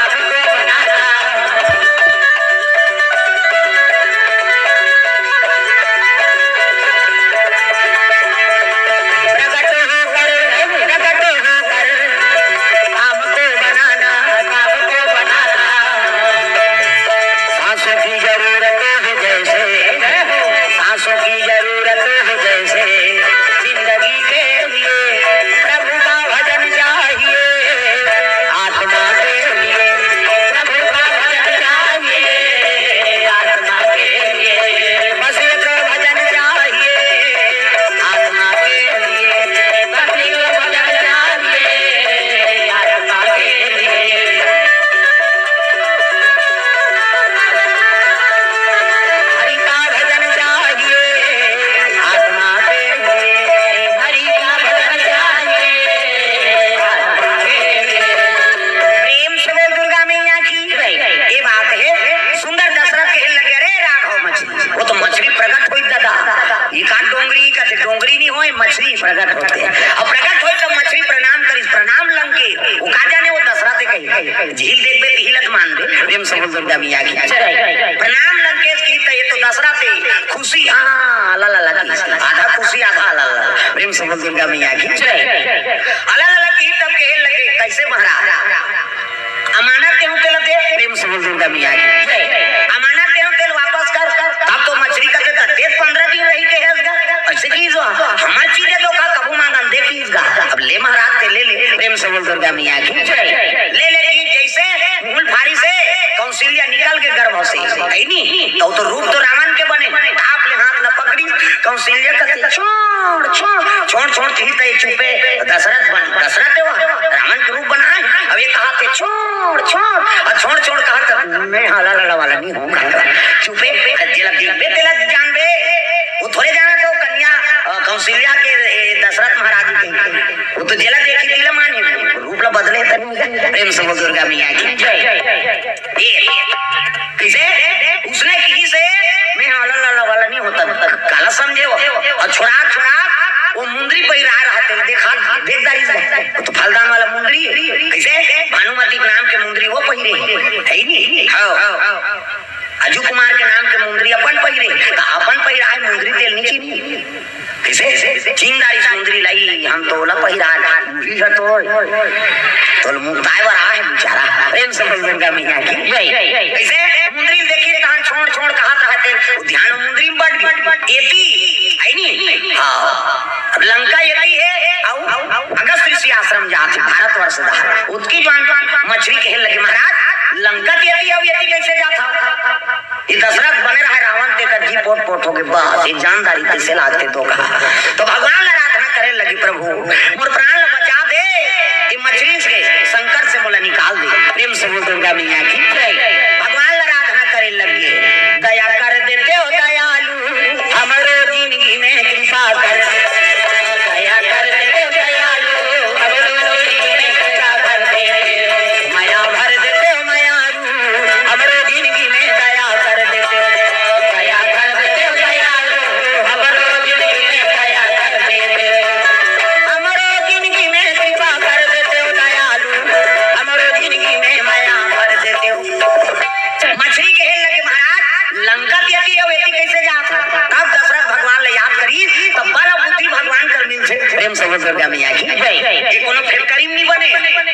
हमको बनाना। प्रगट होकर, प्रगट होकर, काम को बनाना, काम को बनाना। सांसों की जरूरत हो जैसे, सांसों की जरूरत हो जैसे, जिंदगी के लिए प्रभु का भजन चाहिए। आत्मा के लिए प्रभु का भजन चाहिए, आत्मा के लिए बस एक भजन चाहिए, आत्मा के लिए बस एक भजन चाहिए, आत्मा के लिए हरि का भजन चाहिए, आत्मा के लिए हरि का भजन चाहिए, आत्मा के लिए। प्रेम से बोल दुर्गा मैया की। ये बात हे, सुंदर दशरथ कहे लगे, "अरे राघव मछली, वो तो मछली प्रगट होई दादा, ये का डोंगरी कथे, डोंगरी नहीं होय, मछली प्रगट होथे।" अब प्रगट होय तब मछली प्रणाम करिस, "प्रणाम लंकेश।" वो का जाने वो दशरथ कही, झील देखबे त हिलत मानबे। प्रेम से बोल दुर्गा मैया की। प्रणाम लंकेश की, त ये तो दशरथ हे। खुशी, हाँ, ला, ला, ला की। आधा खुशी, आधा ला, ला। प्रेम से बोल दुर्गा मैया की। अला, ला, ला की, तब कहे लगे, "कैसे महाराज?" अमानत देहूं तेला दे, प्रेम से बोल दुर्गा मैया की। अमानत देहूं तेला वापस कर, तब तो मछली कथे, "दे पंद्रह दिन रही के हेस गा, ऐसे की जो हमर चीज हे तो का कभू मांगन दे की गा। अब ले महाराज ते ले ले, प्रेम से बोल दुर्गा मैया की।" ले ले की जैसे मूल फारी से कौशल्या निकल के गर्भ से, हे नी? तो, तो रूप तो रावण के बने, ताप ले हाथ न पकड़ी, कौशल्या कथे, "छोड़, छोड़, छोड़, छोड़," कही त ये चुपे, दशरथ बन, दशरथ हे वो, रावण के रूप बनाए। अब ये कहा थे, "छोड़, छोड़," अउ छोड़, छोड़ कहा त मैं हाला लड़ा वाला नहीं हूँ, चुपे, जेला देखबे, तेला जानबे। वो थोड़े जाना तो कन्या, अ, कौशल्या के, ए, दशरथ महाराज के, वो तो जेला देखी तिला माने, रूप ला बदले तनी। प्रेम से बोल दुर्गा मैया की जय। ए, कइसे? उसने किहिस हे, मैं हा अल्ला अल्ला वाला नहीं होता, काला समझे हो। अउ छोड़ा, छोड़ा, वो मुंदरी पहिराय रहत हे, देखा, देख डारिस हे। वो तो फलदान वाला मुंदरी, कइसे? भानुमति के नाम के मुंदरी वो पहिरे, हे नहीं? हाँ। अजू कुमार के नाम के मुंदरी अपन पहिरे, त अपन पहिराय मुंदरी तेल नहीं चिन्ही। कइसे? चिन्ह डारिस मुंदरी ला, हम तो ओला पहिरान, उही ह तो। तोल मुक्ताय बर आय हे बेचारा। प्रेम से बोल दुर्गा मैया की। कइसे? मुंदरी ल देखिस तहां छोड़ छोड़ कहत रहत हे, वो ध्यान मुंदरी म बंट गे। एती, हे नी? हाँ। अब लंका एती हे, अउ अगस्त ऋषि आश्रम जात हे, भारतवर्ष जात हे। ओतकी जुवार मछरी कहे लगे, महाराज, लंका त एती अउ एती कइसे जात हव? ये दशरथ बने रहे रावण, तेकर जी पोट पोट होगे, बस ये जान डारिस कइसे लागथे तो कहा। तो भगवान ला आराधना करे लगी, प्रभु मोर प्राण ला बचा दे, ये मछरी से, संकट से मोला निकाल दे। प्रेम से बोल दुर्गा मैया की जय। भगवान ला आराधना करे लगे, दया कर देते हो दयालु, हमरो जिंदगी में कृपा कर। दया कर देते हो दयालु, हमरो जिंदगी में कृपा कर देते हो। मया भर देते हो मया हमरो जिंदगी में दया कर देते हो, दया कर देते हो दयालु, हमरो जिंदगी में दया कर देते हो, हमरो जिंदगी में कृपा कर देते हो दयालु, हमरो जिंदगी में मया कर देते हो। मछरी कहे लगे, महाराज, लंका त एती हे, एती कइसे जात हव? तब दशरथ भगवान ला याद करिस, तब बल अउ बुद्धि भगवान कर मिलथे। प्रेम से बोल दुर्गा मैया की जय। ये कोनो फेर करीम नहीं बने,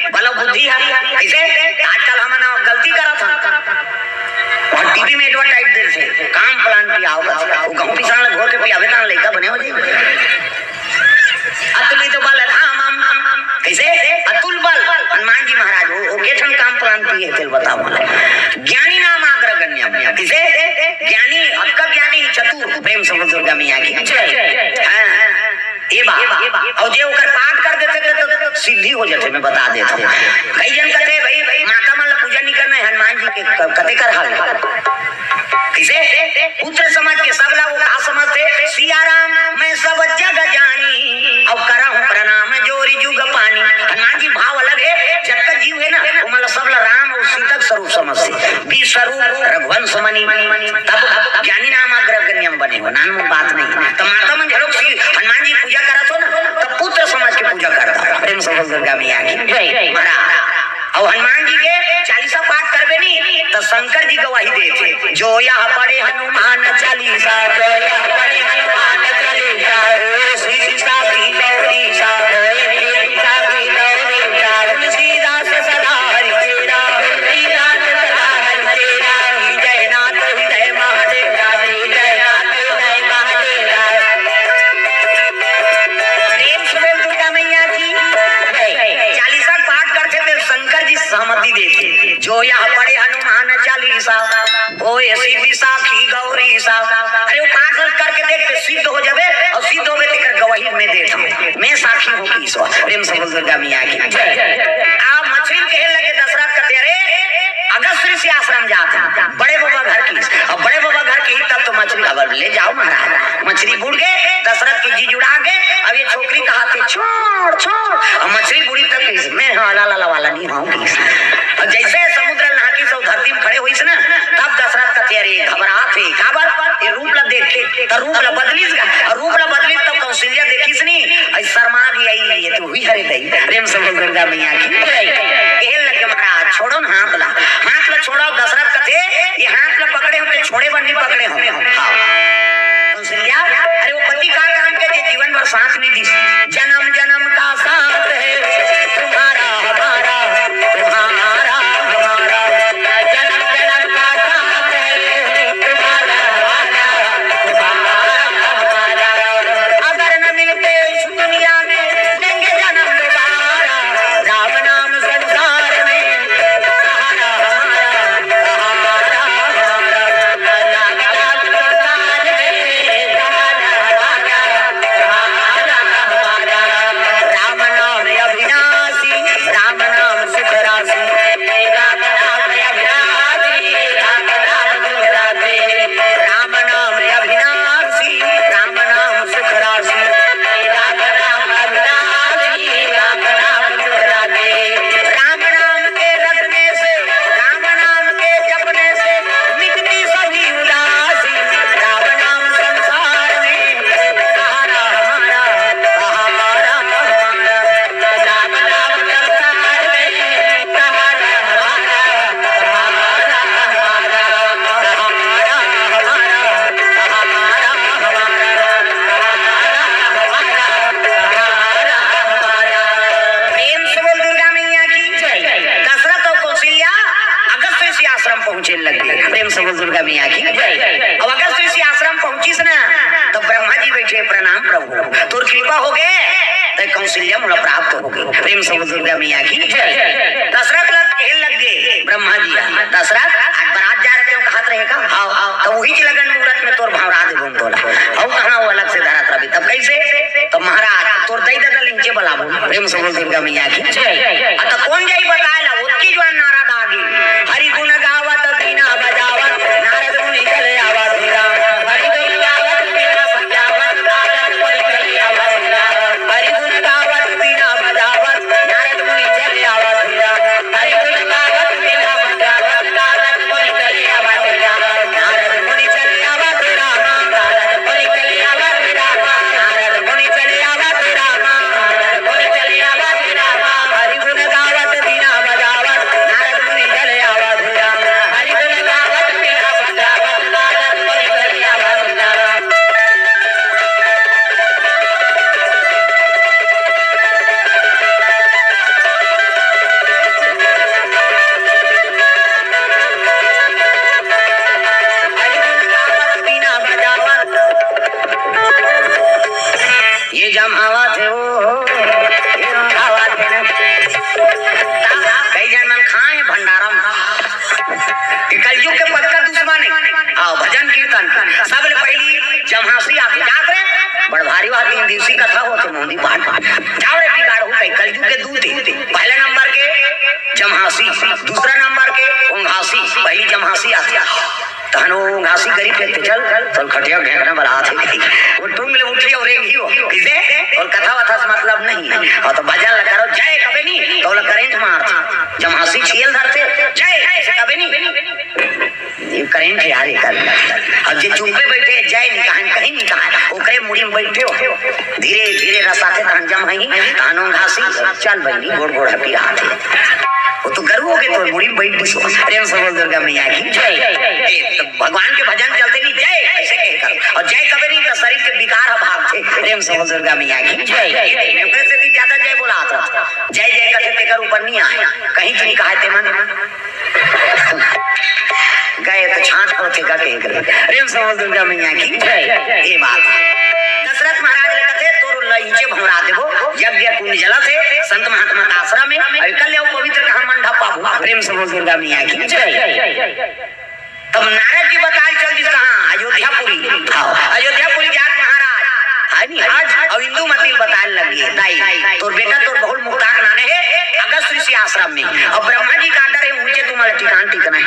बल अउ बुद्धि हे। अइसे आजकल हमन गलती करत हन। अउ टीवी में एडवर्टाइज देथे, काम प्लान पियाव, वो गहूं पिसान ला घोर के पियाबे, त लइका बने हो जाही। अतुलित बल धामम, कइसे? अतुल बल, हनुमान जी महाराज, वो, वो के ठन काम प्लान पिए हे, तेल बताव मोला। ज्ञानी नाम अग्रगण्यम, कइसे? ज्ञानी, अतका ज्ञानी चतुर, प्रेम से बोल दुर्गा मैया की जय। हाँ। ए बा, अउ जे ओकर पाठ कर देथे त, त सिद्धि हो जाथे, मैं बता देथंव। कई झन कथे, "भाई, भाई, माता मन ला पूजा नहीं करना हे, हनुमान जी के क-, कते कर हाल।" कइसे? पुत्र समझ के सब ला वो का समझथे, "सिया राम मैं सब जग जानी, अउ करहूं प्रणाम जोरि जुग पानी।" हनुमान जी भाव अलग हे, जतका जीव हे ना, ओमन ला सब ला राम अउ सीता के स्वरूप समझथे। विश्वरूप रघुवंश मणि, तब ज्ञानी नाम अग्रगण्यम बने हो, नानमुन बात नहीं। त माता मन घलोक श्री हनुमान जी पूजा करत हो ना, त पुत्र समझ के पूजा करत हो। प्रेम से बोल दुर्गा मैया की जय। महाराज, अउ हनुमान जी के चालीसा पाठ करबे नी, त शंकर जी गवाही देथे, "जो यह पढ़े हनुमान चालीसा, जो यह पढ़े हनुमान चालीसा, होय सिद्धि साखी गौरी सा, होय सिद्धि साखी गौरी सा, तुलसीदास सदा हरि तेरा, तुलसीदास सदा हरि तेरा।" जय नाथ हृदय महादेव, जय नाथ हृदय महादेव। प्रेम से बोल दुर्गा मैया की जय। चालीसा पाठ करथे त शंकर जी सहमति देथे, "जो यह पढ़े हनुमान चालीसा, होय सिद्धि साखी गौरी सा।" अरे वो पाठ करके देख, सिद्ध हो जाबे, अउ सिद्ध होबे तेकर गवाही मैं देथंव, मैं साखी हूं कि ईश्वर। प्रेम से बोल दुर्गा मैया की जय। अब मछरी कहे लगे दशरथ कथे, "अरे अगस्त ऋषि आश्रम जात हन, बड़े बबा घर कहिस।" अब बड़े बबा घर कहिस तब तो मछरी, "अब ले जाव महाराज।" मछरी बुड़ गे, दशरथ के जी जुड़ा गे। अब ये छोकरी कहत हे, "छोड़, छोड़।" अब मछरी बुड़ी तब कहिस, "मैं हा अल्ला अल्ला वाला नहीं हंव," कहिस। अउ जइसे समुद्र नहा के सब धरती में खड़े होइस ना, तब दशरथ कथे, "अरे घबरात हे, काबर?" ये रूप ला देख के, त रूप ला बदलिस गा, अउ रूप ला बदलिस तब कौशल्या देखिस नी, अउ शर्मा गे, "अई, ये तो हुई हरे दई।" प्रेम से बोल दुर्गा मैया की। कहे लगे, "महाराज, छोड़ो ना हाथ ला।" हाथ ला छोड़ो, दशरथ कथे, "ये हाथ ला पकड़े हंव, छोड़े बर नहीं पकड़े हंव।" हाँ। कौशल्या, अरे वो पति का काम के जे जीवन भर साथ नहीं दिस, जन्म जन्म का साथ है तुम्हारा हमारा, तुम्हारा हमारा, जन्म जन्म का साथ है तुम्हारा हमारा, तुम्हारा हमारा। अगर न मिलते इस दुनिया में, लेंगे जन्म दोबारा। राम नाम हे प्रणाम प्रभु, तोर कृपा होगे, तैं कौशल्या मोला प्राप्त होगे। प्रेम से बोल दुर्गा मैया की जय। दशरथ ला कहे लग गे ब्रह्मा जी ह, दशरथ, आज बरात जा रहे तें कहत रहे का? हव, त उहीच लगन मुहूर्त में तोर भंवरा देबो तोला। अउ कहाँ वो अलग से धरत रही, तब कैसे? त महाराज, तोर दई ददा ल इंचे बलाबो। प्रेम से बोल दुर्गा मैया की जय। अ त कोन जाही बताय ला, ओतकी जुवार नारद आ गे। हरि गुण गावत बीना बजावत, नारद मुनि चले आवत राम। हरि गुण गावत बीना बजावत, नारद मुनि चले आवत राम। हरि गुण गावत बीना बजावत, नारद मुनि चले आवत राम। हरि गुण गावत बीना बजावत, नारद मुनि चले आवत राम। नारद मुनि चले आवत राम। नारद मुनि चले आवत राम। नारद मुनि चले आवत राम। नारद मुनि चले आवत राम। हरि गुण गावत बीना बजावत, नारद मुनि चले आवत राम। हरि गुण गावत बीना बजावत, नारद मुनि चले आवत राम। हरि गुण गावत बीना बजावत, ये जम्हावत हे वो, ये रंगावत हे ना। कई झन मन खाए भंडारा म। ये कलयुग के पक्का दुश्मन हे। हाँ, भजन कीर्तन। सबले पहिली जम्हासी आथे, जात रे। बड़ भारी बात, तीन दिवसीय कथा होथे मोहंदी पाठ। जाव रे बिगाड़हू, कई कलयुग के दूत हे। पहले नंबर के जम्हासी, दूसरा नंबर के ओंघासी, पहिली जम्हासी आथे। तहन वो घासी गरीब के चल, तोल खटिया घेंकना बला आथे। वो टूंग ले उठी अउ रेंगी हो। किसे? अउ कथा वथा से मतलब नहीं। अउ त भजन ल करो, जय कबे नी, त ओला करंट मारथे। जम्हासी छियल धरथे, जय, कबे नी। ये करंट हे यार, ये कर। अब जे चुप्पे बइठे, जय नी कहन, कहीं नी कहन, ओकरे मुड़ी म बइठे हो। धीरे धीरे रस आथे, तहन जम्हाही, तहन ओंघासी, चल बहिनी, गोड़ गोड़ हपी रहा थे। वो तो गरु हो गे, तोर मुड़ी म बइठ दिस हो। प्रेम से बोल दुर्गा मैया की जय। ए, तो भगवान के भजन चलथे नी, जय, अइसे कहे कर। अउ जय कबे नी, त शरीर के विकार ह भागथे। प्रेम से बोल दुर्गा मैया की जय। ओकरे से भी ज्यादा जय बोला आता। जय जय कथे तेकर ऊपर नी आए। कहीं च नी कहाय ते मन। गए त छांट पड़थे का कहे करे। प्रेम से बोल दुर्गा मैया की जय। ये बात। दशरथ महाराज ले कथे, तोर लइचे भंवरा देबो, यज्ञ कुंड जलत हे, संत महात्मा का आश्रम हे, अउ कल अउ पवित्र कहाँ मंडप पाबो। प्रेम से बोल दुर्गा मैया की जय। तब नारद जी बताय चल दिस कहाँ? अयोध्यापुरी। हाँ, अयोध्यापुरी जात महाराज। हे नी, आज अउ इंदुमती बताय लग गे, दाई, तोर बेटा तोर बहुत मुक्ताक नाने हे, अगस्त ऋषि आश्रम में। अउ ब्रह्मा जी का order हे, ऊंचे तुम्हारे ठिकान टिकना हे।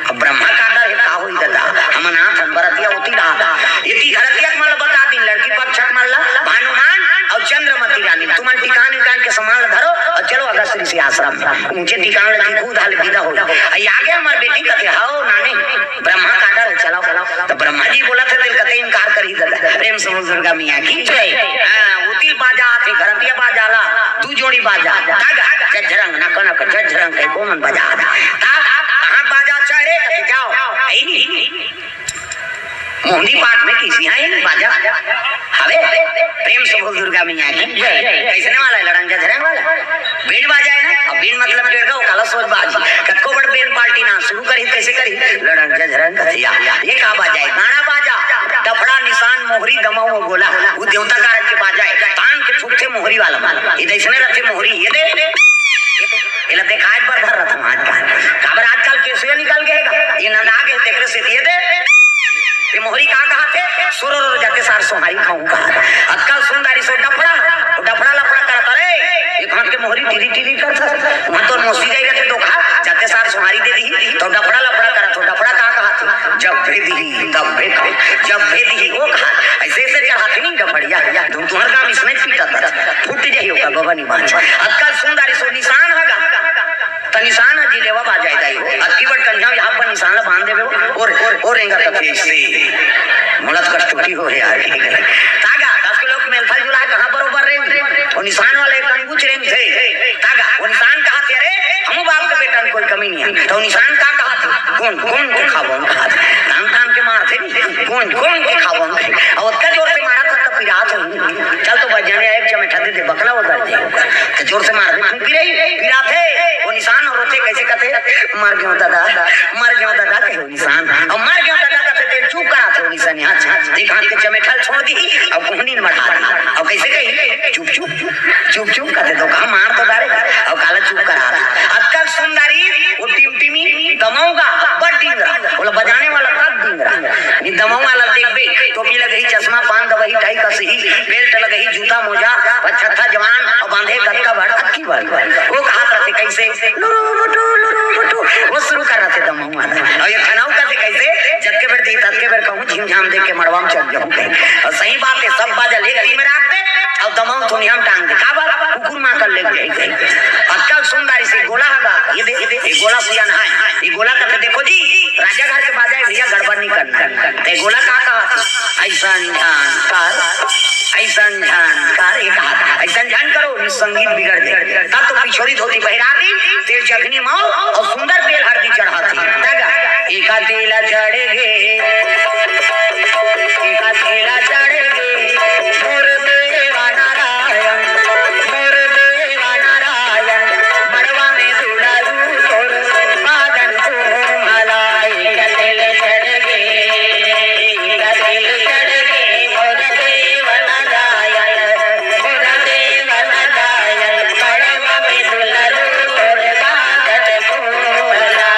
अब ब्रह्मा का order हे, का होई ददा? हमन आथन बरतिया ओती रहा। एती घरतिया के मन ल बता दिन, लड़की पक्ष के मन ल, भानुमान अउ चंद्रमती रानी, तुमन टिकान विकान के सामान ल धरो अउ चलो अगस्त ऋषि आश्रम। ऊंचे टिकान ल टिकू, उधार ले विदा हो। अई आगे हमर बेटी कथे, "हव नानी, ब्रह्मा का order हे, चलाओ।" त ब्रह्मा जी बोलत हे, तेल कते इनकार करही ददा। प्रेम से बोल दुर्गा मैया की जय। हाँ, उतिल बाजा आथे, घरतिया बाजा ला, दू जोड़ी बाजा। तागा, झझरंग, नक नक, झझरंग, कई कोमन बजा। ता, हाँ, बाजा चढ़े, कथे, "जाओ।" अई नी। मोहनी पाठ में किसी हाँ, ये बाजा हवे। प्रेम से बोल दुर्गा मैया की जय। कैसने वाला हे? लड़ंग झझरंग वाला। बीन बाजा हे ना? अब बीन मतलब टेढ़ा हो, काला सोच बाज। कतको बड़ बेन पार्टी ना शुरू करी, कैसे करी? लड़ंग झझरंग कथिया। ये का बाजा हे? गाना बाजा। डफड़ा, निशान, मोहरी, दमऊ अउ गोला। वो देवता कारक के बाजा हे। तान के फूकथे मोहरी वाला मन। ये जैसने रथे मोहरी, ये दे। एला देखाय बर धर रथन आजकल। काबर आजकल केसियो निकल गे हे गा। ये नंदा गे तेकरे से दिए दे। ये मोहरी का कहाथे? सुर उर जाते सार सोहारी खाऊं कहा। आजकल सुंदरी से डफड़ा, वो डफड़ा लफड़ा करत, अरे, एक हाथ के मोहरी टिरी टिरी करत। वहाँ तो मौसी जाई रहते धोखा, जाते सार सोहारी दे दी, तो डफड़ा लफड़ा करत हो। डफड़ा का कहाथे? जब भेदी, तब भेद, जब भेदी, वो कहा, ऐसे ऐसे चढ़ाथे नहीं डफड़िया, तुम तुम्हार काम इसमें पीटा था, फूट जाई होगा बाबा निमान। आजकल सुंदरी सो निशान हगा। त निशान ह जिलेवा बाजाय दाई हो। अतकी बड़ कंझा यहाँ पर निशान ला बांध देबे हो। और, और, और एंगा तकलीफ से। मोला तो कष्ट होती हो यार। तागा, दस किलो के मेल फल जुला कहाँ बरोबर रेंग। वो निशान वाले एक अंगुच रेंग थे। तागा, वो निशान कहाथे, "अरे, हम बाप के बेटा में कोई कमी नहीं है।" तो वो निशान का कहाथे? "कौन, कौन के खाबो हम?" कहाथे। तान, तान के मारथे नहीं। "कौन, कौन के खाबो हम?" अब उतना जोर से मारा था तब पिरात हो। चल तो बजाने एक चमेठा दे दे, बकला उधर दे। त जोर से मार दे, फिर पिराई, पिराथे, वो निशान अउ रोथे, कैसे कथे, "मर गेंव ददा, मर गेंव ददा," कहे वो निशान। अउ "मर गेंव ददा" कथे, तेल चुप कराथे वो निशान, हाथ, हाथ, देख हाथ के चमेटा कल छोड़ दी, अब कोहनी न बढ़ा दी। अब कैसे कही? चुप चुप, चुप चुप करते तो कहा मार तो डारे, अब काला चुप करा था। अक्कल सुंदरी वो टिमटिमी दमऊगा, बड़ डिंगरा, बोला बजाने वाला कब डिंगरा? ये दमऊ वाला देखबे, टोपी लगही, चश्मा, पान दबही, टाई कसही, बेल्ट लगही, जूता मोजा, पचहत्था जवान, और बांधे कतका बड़, अतकी बड़। वो कहा करते कैसे? लुरु बुटु, लुरु बुटु। वो शुरू कर रहे थे दमऊ वाला। और ये खनऊ करते कैसे? जतके बेर दी, ततके बेर कहूँ, झिमझाम देख के मड़वा में चल जाऊँ। और सही बात है, सब बाजा लेगती में राख दे, और दमऊ थोनिया में टांग दे। का बात? कुकुर माँ कर ले गए। अक्कल सुंदर इसे गोला हगा, ये दे, ये दे, ये गोला सुया नहाए। ये गोला करके देखो जी, राजा घर के बाजा है भैया, गड़बड़ नहीं करना। ते गोला कहा कहा? ऐसन झन कर, ऐसन झन कर, ये कहा, ऐसन झन करो, संगीत बिगड़ दे। तब तो पिछोरी धोती पहिरा दी, तेल चखनी माओ और सुंदर तेल हरदी चढ़ाती। तगा, एका तेला चढ़ गे, एका तेला चढ़ गे, मोर देवा नारायण, मोर देवा नारायण, मड़वा में दुलारू तोर बादन को मला। एका तेल चढ़ गे, एका तेल चढ़ गे, मोर देवा नारायण, मोर देवा नारायण, मड़वा में दुलारू तोर बादन को मला।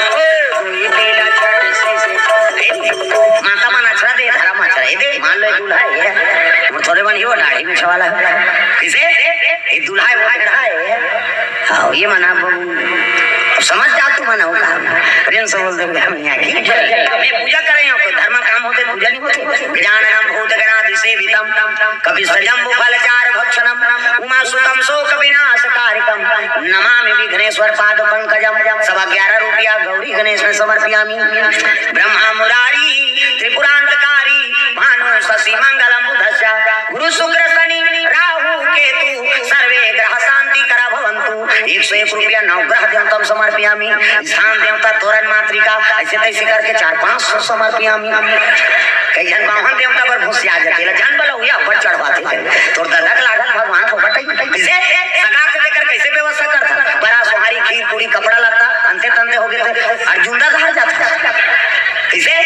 ओ, कोई तेला चढ़ से, से, माता मन अचरा दे, धरम अचरा, ये दे, मान लो, ये दूल्हा है, ये। वो थोड़े मन ही वो दाढ़ी बिछवाला है। किसे? ये दूल्हा है, वो भेड़ा है। हाँ, ये मना, अब समझ जा तू मना होगा। प्रेम से बोल दो, मैया की जय। मैं पूजा कर रही हूँ, कोई धर्म काम होते, पूजा नहीं होते। गजाननम भूत गणादि सेवितम, कपित जम्बू फल चार भक्षणम, उमा सुतम शोक विनाश कारकम, नमामि विघ्नेश्वर पाद पंकजम। सवा ग्यारह रुपया गौरी गणेश में समर्पयामी। ब्रह्मा मुरारी त्रिपुरांतकारी, भानु शशि मंगलम बुधस्य, गुरु शुक्र शनि राहु केतु, सर्वे ग्रह शांति करा भवंतु। एक सौ एक रुपया नवग्रह देवतम समर्पयामी। स्थान देवता तोरण मातृका, ऐसे तैसे करके चार पाँच सौ समर्पयामी। कई झन बाहन देवता पर घुसिया जाते, ला झन बलौया पर चढ़वाते। तोर ददा के लागत भगवान फोकट है। किसे? सगा के देकर कैसे व्यवस्था करता? बरा सोहारी, खीर, पूरी, कपड़ा लत्ता, अंते तंते हो गए थे। अर्जुन दा घर जाता। किसे?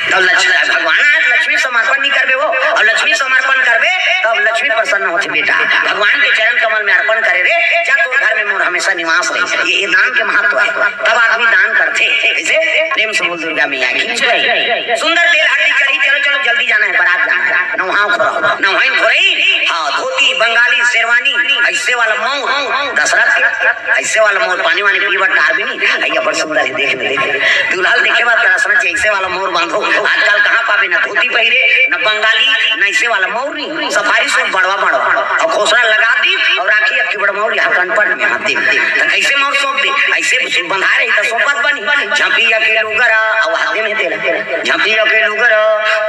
तब लक्ष्मी, भगवान आज लक्ष्मी समर्पण नहीं करबे वो, और लक्ष्मी समर्पण करबे तब लक्ष्मी प्रसन्न होती बेटा। भगवान के चरण कमल में अर्पण करे रे, जा तोर घर में मोर हमेशा निवास रहे। ये, ये दान के महत्व है। तब आदमी दान करते। इसे प्रेम से बोल दुर्गा मैया की जय। सुंदर तेल हरदी चढ़ी, चलो, चलो, जल्दी जाना है, बारात जाना है। नवहाव खोरा, नवहाई खोरई, हाँ, धोती, बंगाली, शेरवानी, ऐसे वाला मऊ, दशरथ के, ऐसे वाला मऊ, पानी वानी पीवा टार भी नहीं, ये बड़ सुंदर है, देख ले, देख ले। दुल्हन देखे बाद तरसना चाहिए, ऐसे वाला मोर बांधो। आजकल कहाँ पाबे, ना धोती पहिरे, ना बंगाली, ना ऐसे वाला मऊ नहीं, सफारी सूट बड़वा बड़वा, और खोसरा लगा दी, और राखी अक्की बड़ मऊ यहाँ कनपट में, हाँ, दे, दे। तो कैसे मऊ सौंप दे? ऐसे बंधा रही तो सौंपत बनी, झपिया के लुगरा, और हाथे में तेल। झपिया के लुगर,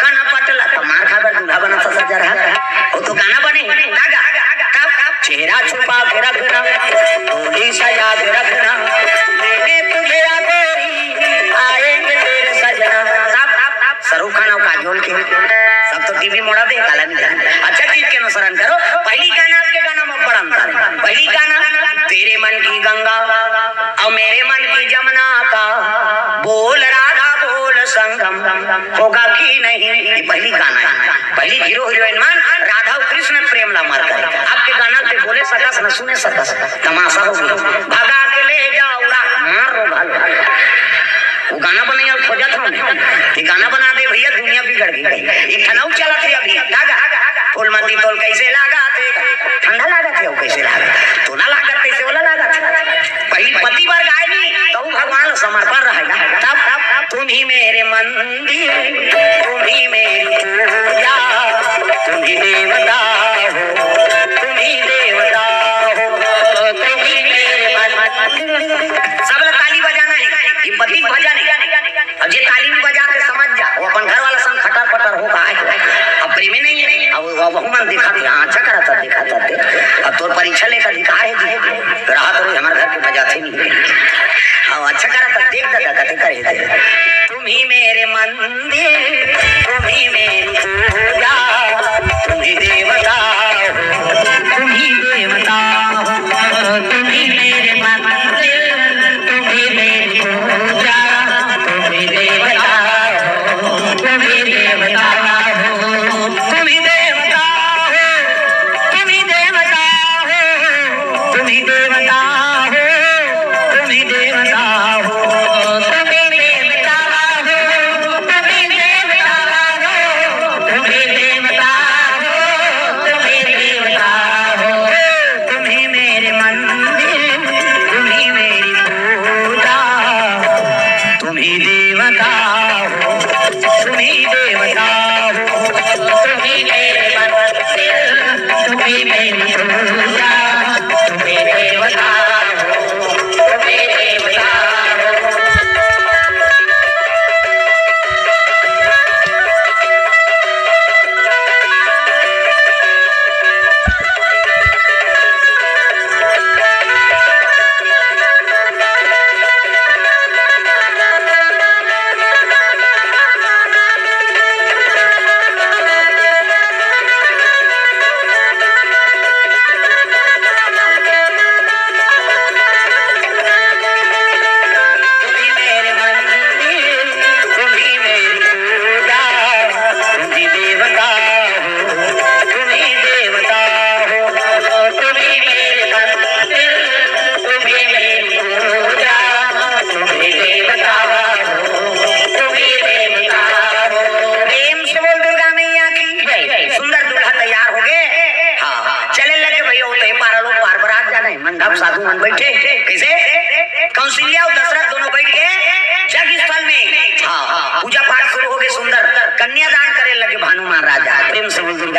काना पटला, तो मार खाबर दूल्हा बना था सज्जर है। वो तो गाना बने, गागा, कब, कब? चेहरा छुपा के रखना, डोली सजा के रखना, मैंने तुझे या गोरी, आएंगे तेरे सजना। सब, सब, सब, शाहरुख खान और काजोल के, सब तो टीवी मोड़ा दे, काला नहीं जाना। अच्छा चीज के अनुसरण करो, पहली गाना आपके गाना में बड़ा अंतर है। पहली गाना, तेरे मन की गंगा, और मेरे मन की जमुना का, बोल राधा बोल संगम, होगा कि नहीं? ये पहली गाना है। पहली हीरो हीरोइन मन राधा और कृष्ण प्रेम ला मर करे। आपके गाना पे बोले सकस न सुने सकस, तमाशा हो गया। भगा के ले जाओ रा-, मार रो भालो। वो गाना बनैया खोजत हूँ मैं। ये गाना बना दे भैया, दुनिया बिगड़ गई। एक ठनऊ चलत है अभी, धागा। फूलमती तोल कैसे लागा थे? ठंडा लागा थे, वो कैसे लागा? तो ना लागा, कैसे वाला लागा थे? पहली पति बार गाय नहीं, तो वो भगवान समर्पण रहेगा। तब, तब, तब तुम ही मेरे मंदिर, तुम ही मेरी पूजा, तुम ही देवता हो, तुम ही देवता हो, तुम ही मेरे मंदिर। सब लोग ताली बजाना है, ये पति भजन है। अब जे ताली नहीं बजा के समझ जा, वो अपन घर वाला संग खटर पटर हो कहा है। अब प्रेमे नहीं है, अब वो, वो मन दिखाते, हाँ, अच्छा करा था, दिखाता थे। अब तोर परीक्षा लेकर अधिकार है जी, रहा तो हमारे घर के बजाते नहीं। अब अच्छा करा था, देख दादा, कते करे थे। तुम ही मेरे मंदिर, तुम ही मेरी पूजा, तुम ही देवता हो, तुम ही देवता हो, तुम ही मेरे मंदिर, तुम ही मेरी पूजा, तुम ही देवता हो।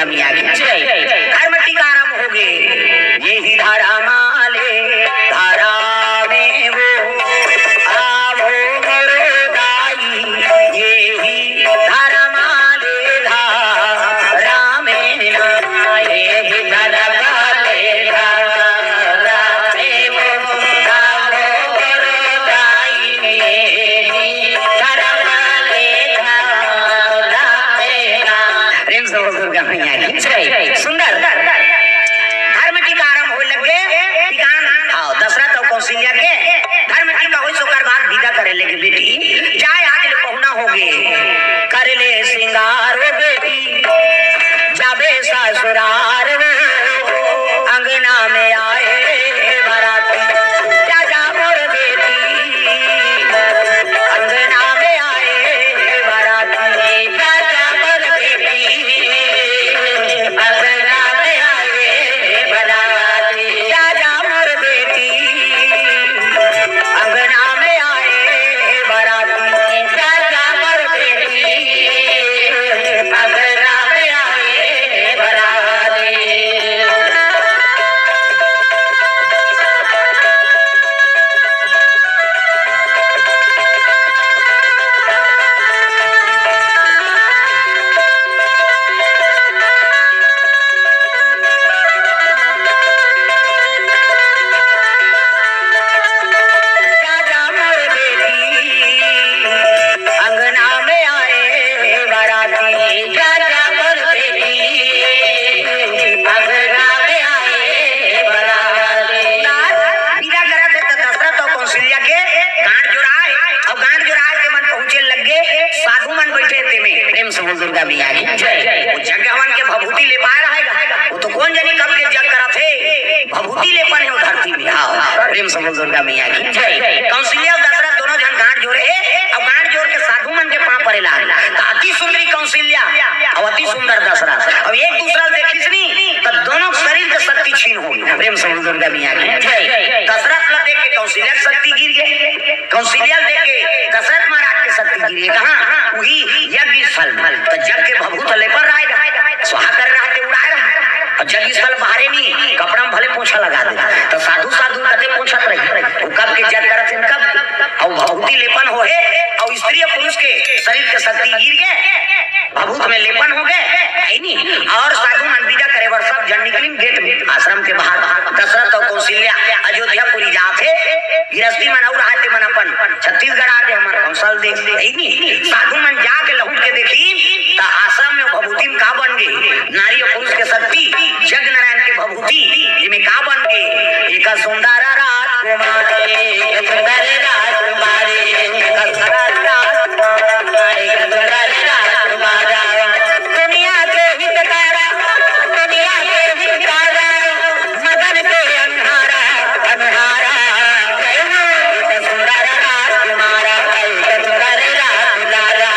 दुनिया की जय। धर्म टीका आरंभ हो गे। ये ही धर्म ले धरावे वो, आवो मोरो दाई। ये ही धर्म ले धरावे ना, ये ही धर्म ले धरावे वो, आवो मोरो दाई। ये ही धर्म ले धरावे ना। प्रेम से बोल दुर्गा मैया की जय। सुंदर। धर्म टीका आरंभ होय लग गे। टीका, हाँ, दशरथ अउ कौशल्या के धर्म टीका होइस, ओकर बाद विदा करे लगे, बेटी जाय, आज ले पहुना हो गे। कर ले श्रृंगार वो बेटी, जाबे ससुरार वो, अंगना में आए बराती। जा जा मोर बेटी, अंगना में आए बराती। जा जा मोर बेटी, अंगना में आए बराती। जा जा मोर बेटी, अंगना में आए बराती। जा जा मोर बेटी, अंगना में आए बराती। जा जा मोर बेटी, अंगना में आए बराती। जा जा मोर बेटी, अंगना में आए बराती। विदा करत हे त दशरथ अउ कौशल्या के गांठ जोड़ाय, अउ गांठ जोड़ाय के मन पहुंचे लग गे, साधु मन बैठे तेमे। प्रेम से बोल दुर्गा मैया की जय। वो जग हवन के भभूति लेपाय रहेगा, वो तो कोन जनी कब के जग करत हे, भभूति लेपन हे वो धरती में। हाँ, प्रेम से बोल दुर्गा मैया की जय। कौशल्या अउ दशरथ दोनों झन गांठ जोड़े हे, अउ गांठ जोड़ के साधु मन के पांव परे लाग। त अति सुंदरी कौशल्या अउ अति सुंदर दशरथ, अब एक दूसरा ल देखिस नी, त दोनों शरीर के शक्ति छीन हो गे। प्रेम से बोल दुर्गा मैया की जय। दशरथ ल देख के कौशल्या के शक्ति गिर गे, कौशल्या ल देख के दशरथ महाराज के शक्ति गिर गे। कहाँ? उही यज्ञ स्थल में। त जग के भभूत लेपन रहेगा, स्वाहा करे रहा ते उड़ाय रहा। अउ जग स्थल बाहरे नी, कपड़ा में भले पोछा लगा दे, त साधु साधु कथे पोछत रही। वो कब के जग करत हे, कब? अउ भभूति लेपन होहे, अउ स्त्री अउ पुरुष के शरीर के शक्ति गिर गे, भभूत में लेपन हो गे, हे नी? अउ साधु मन विदा करे बर सब झन निकलिन गेट में, आश्रम के बाहर। दशरथ अउ कौशल्या अयोध्यापुरी जात हे, गिरस्ती मन अउ रहा ते मन अपन छत्तीसगढ़ आ गे, हमर कौशल देश, हे नी? साधु मन जाके लहुट के देखिन, त आश्रम में भभूति में का बन गे? नारी अउ पुरुष के शक्ति, जग नारायण के भभूति, एमे का बन गे? एक सुंदर राजकुमारी, एक सुंदर राजकुमारी, एक सुंदर राजकुमारी, एक सुंदर राजकुमारी। दुनिया के हितकारा, दुनिया के हितकारा, मदन के अंधारा, अंधारा, एक सुंदर राजकुमारा, एक सुंदर राजकुमारा।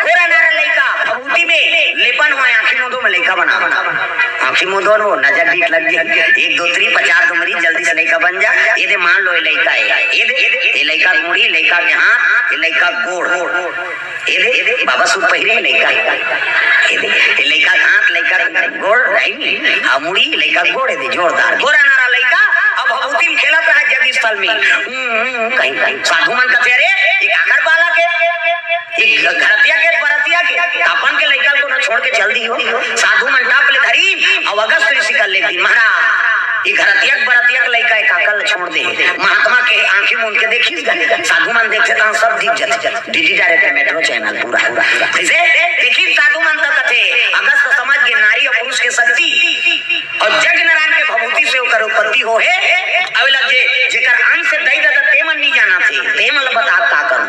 गोरा नारा लइका, भभूति में लेपन होय, आँखी मूंदो में लइका बना। आँखी मूंदो न, नजर डीठ लग गे। एक दो तीन, पचास दो मरीज, जल्दी से लइका बन जा। ये दे, मान लो, ये लइका हे। ये दे, ये लइका के मुड़ी, लइका के हाथ, ये लइका के गोड़। ये दे, ये दे, बाबा सूट पहिरे हे लइका। ये दे, ये लइका के हाथ, लइका के गोड़, राई में। आ मुड़ी, लइका के गोड़, ये दे, जोरदार। गोरा नारा लइका, अब भभूति में खेलत रहा जग स्थल में। हम्म, हम्म, कहीं, कहीं। साधु मन कथे, "अरे, ये काकर बालक हे?" एक घ-, घरतिया के, बरतिया के, अपन के लइका ल कोनो छोड़ के चल दिही हो। साधु मन टप ले धरिन, अउ अगस्त ऋषि कर ले दिन, "महाराज, ये घरतिया के, बरतिया के लइका हे, काकर ल छोड़ दे।" महात्मा के आँखी मूंद के देखिस गा, साधु मन देखथे त सब दिख जथे। डीडी डायरेक्ट मेट्रो चैनल पूरा, पूरा। कइसे? देखिन साधु मन त कथे, अगस्त समझ गे नारी अउ पुरुष के शक्ति। अउ जग नारायण के भभूति से ओकर उत्पत्ति होहे। अउ एला जे, जेकर अंश दई ददा ते मन नी जानत हे, ते मन ल बता का करूं।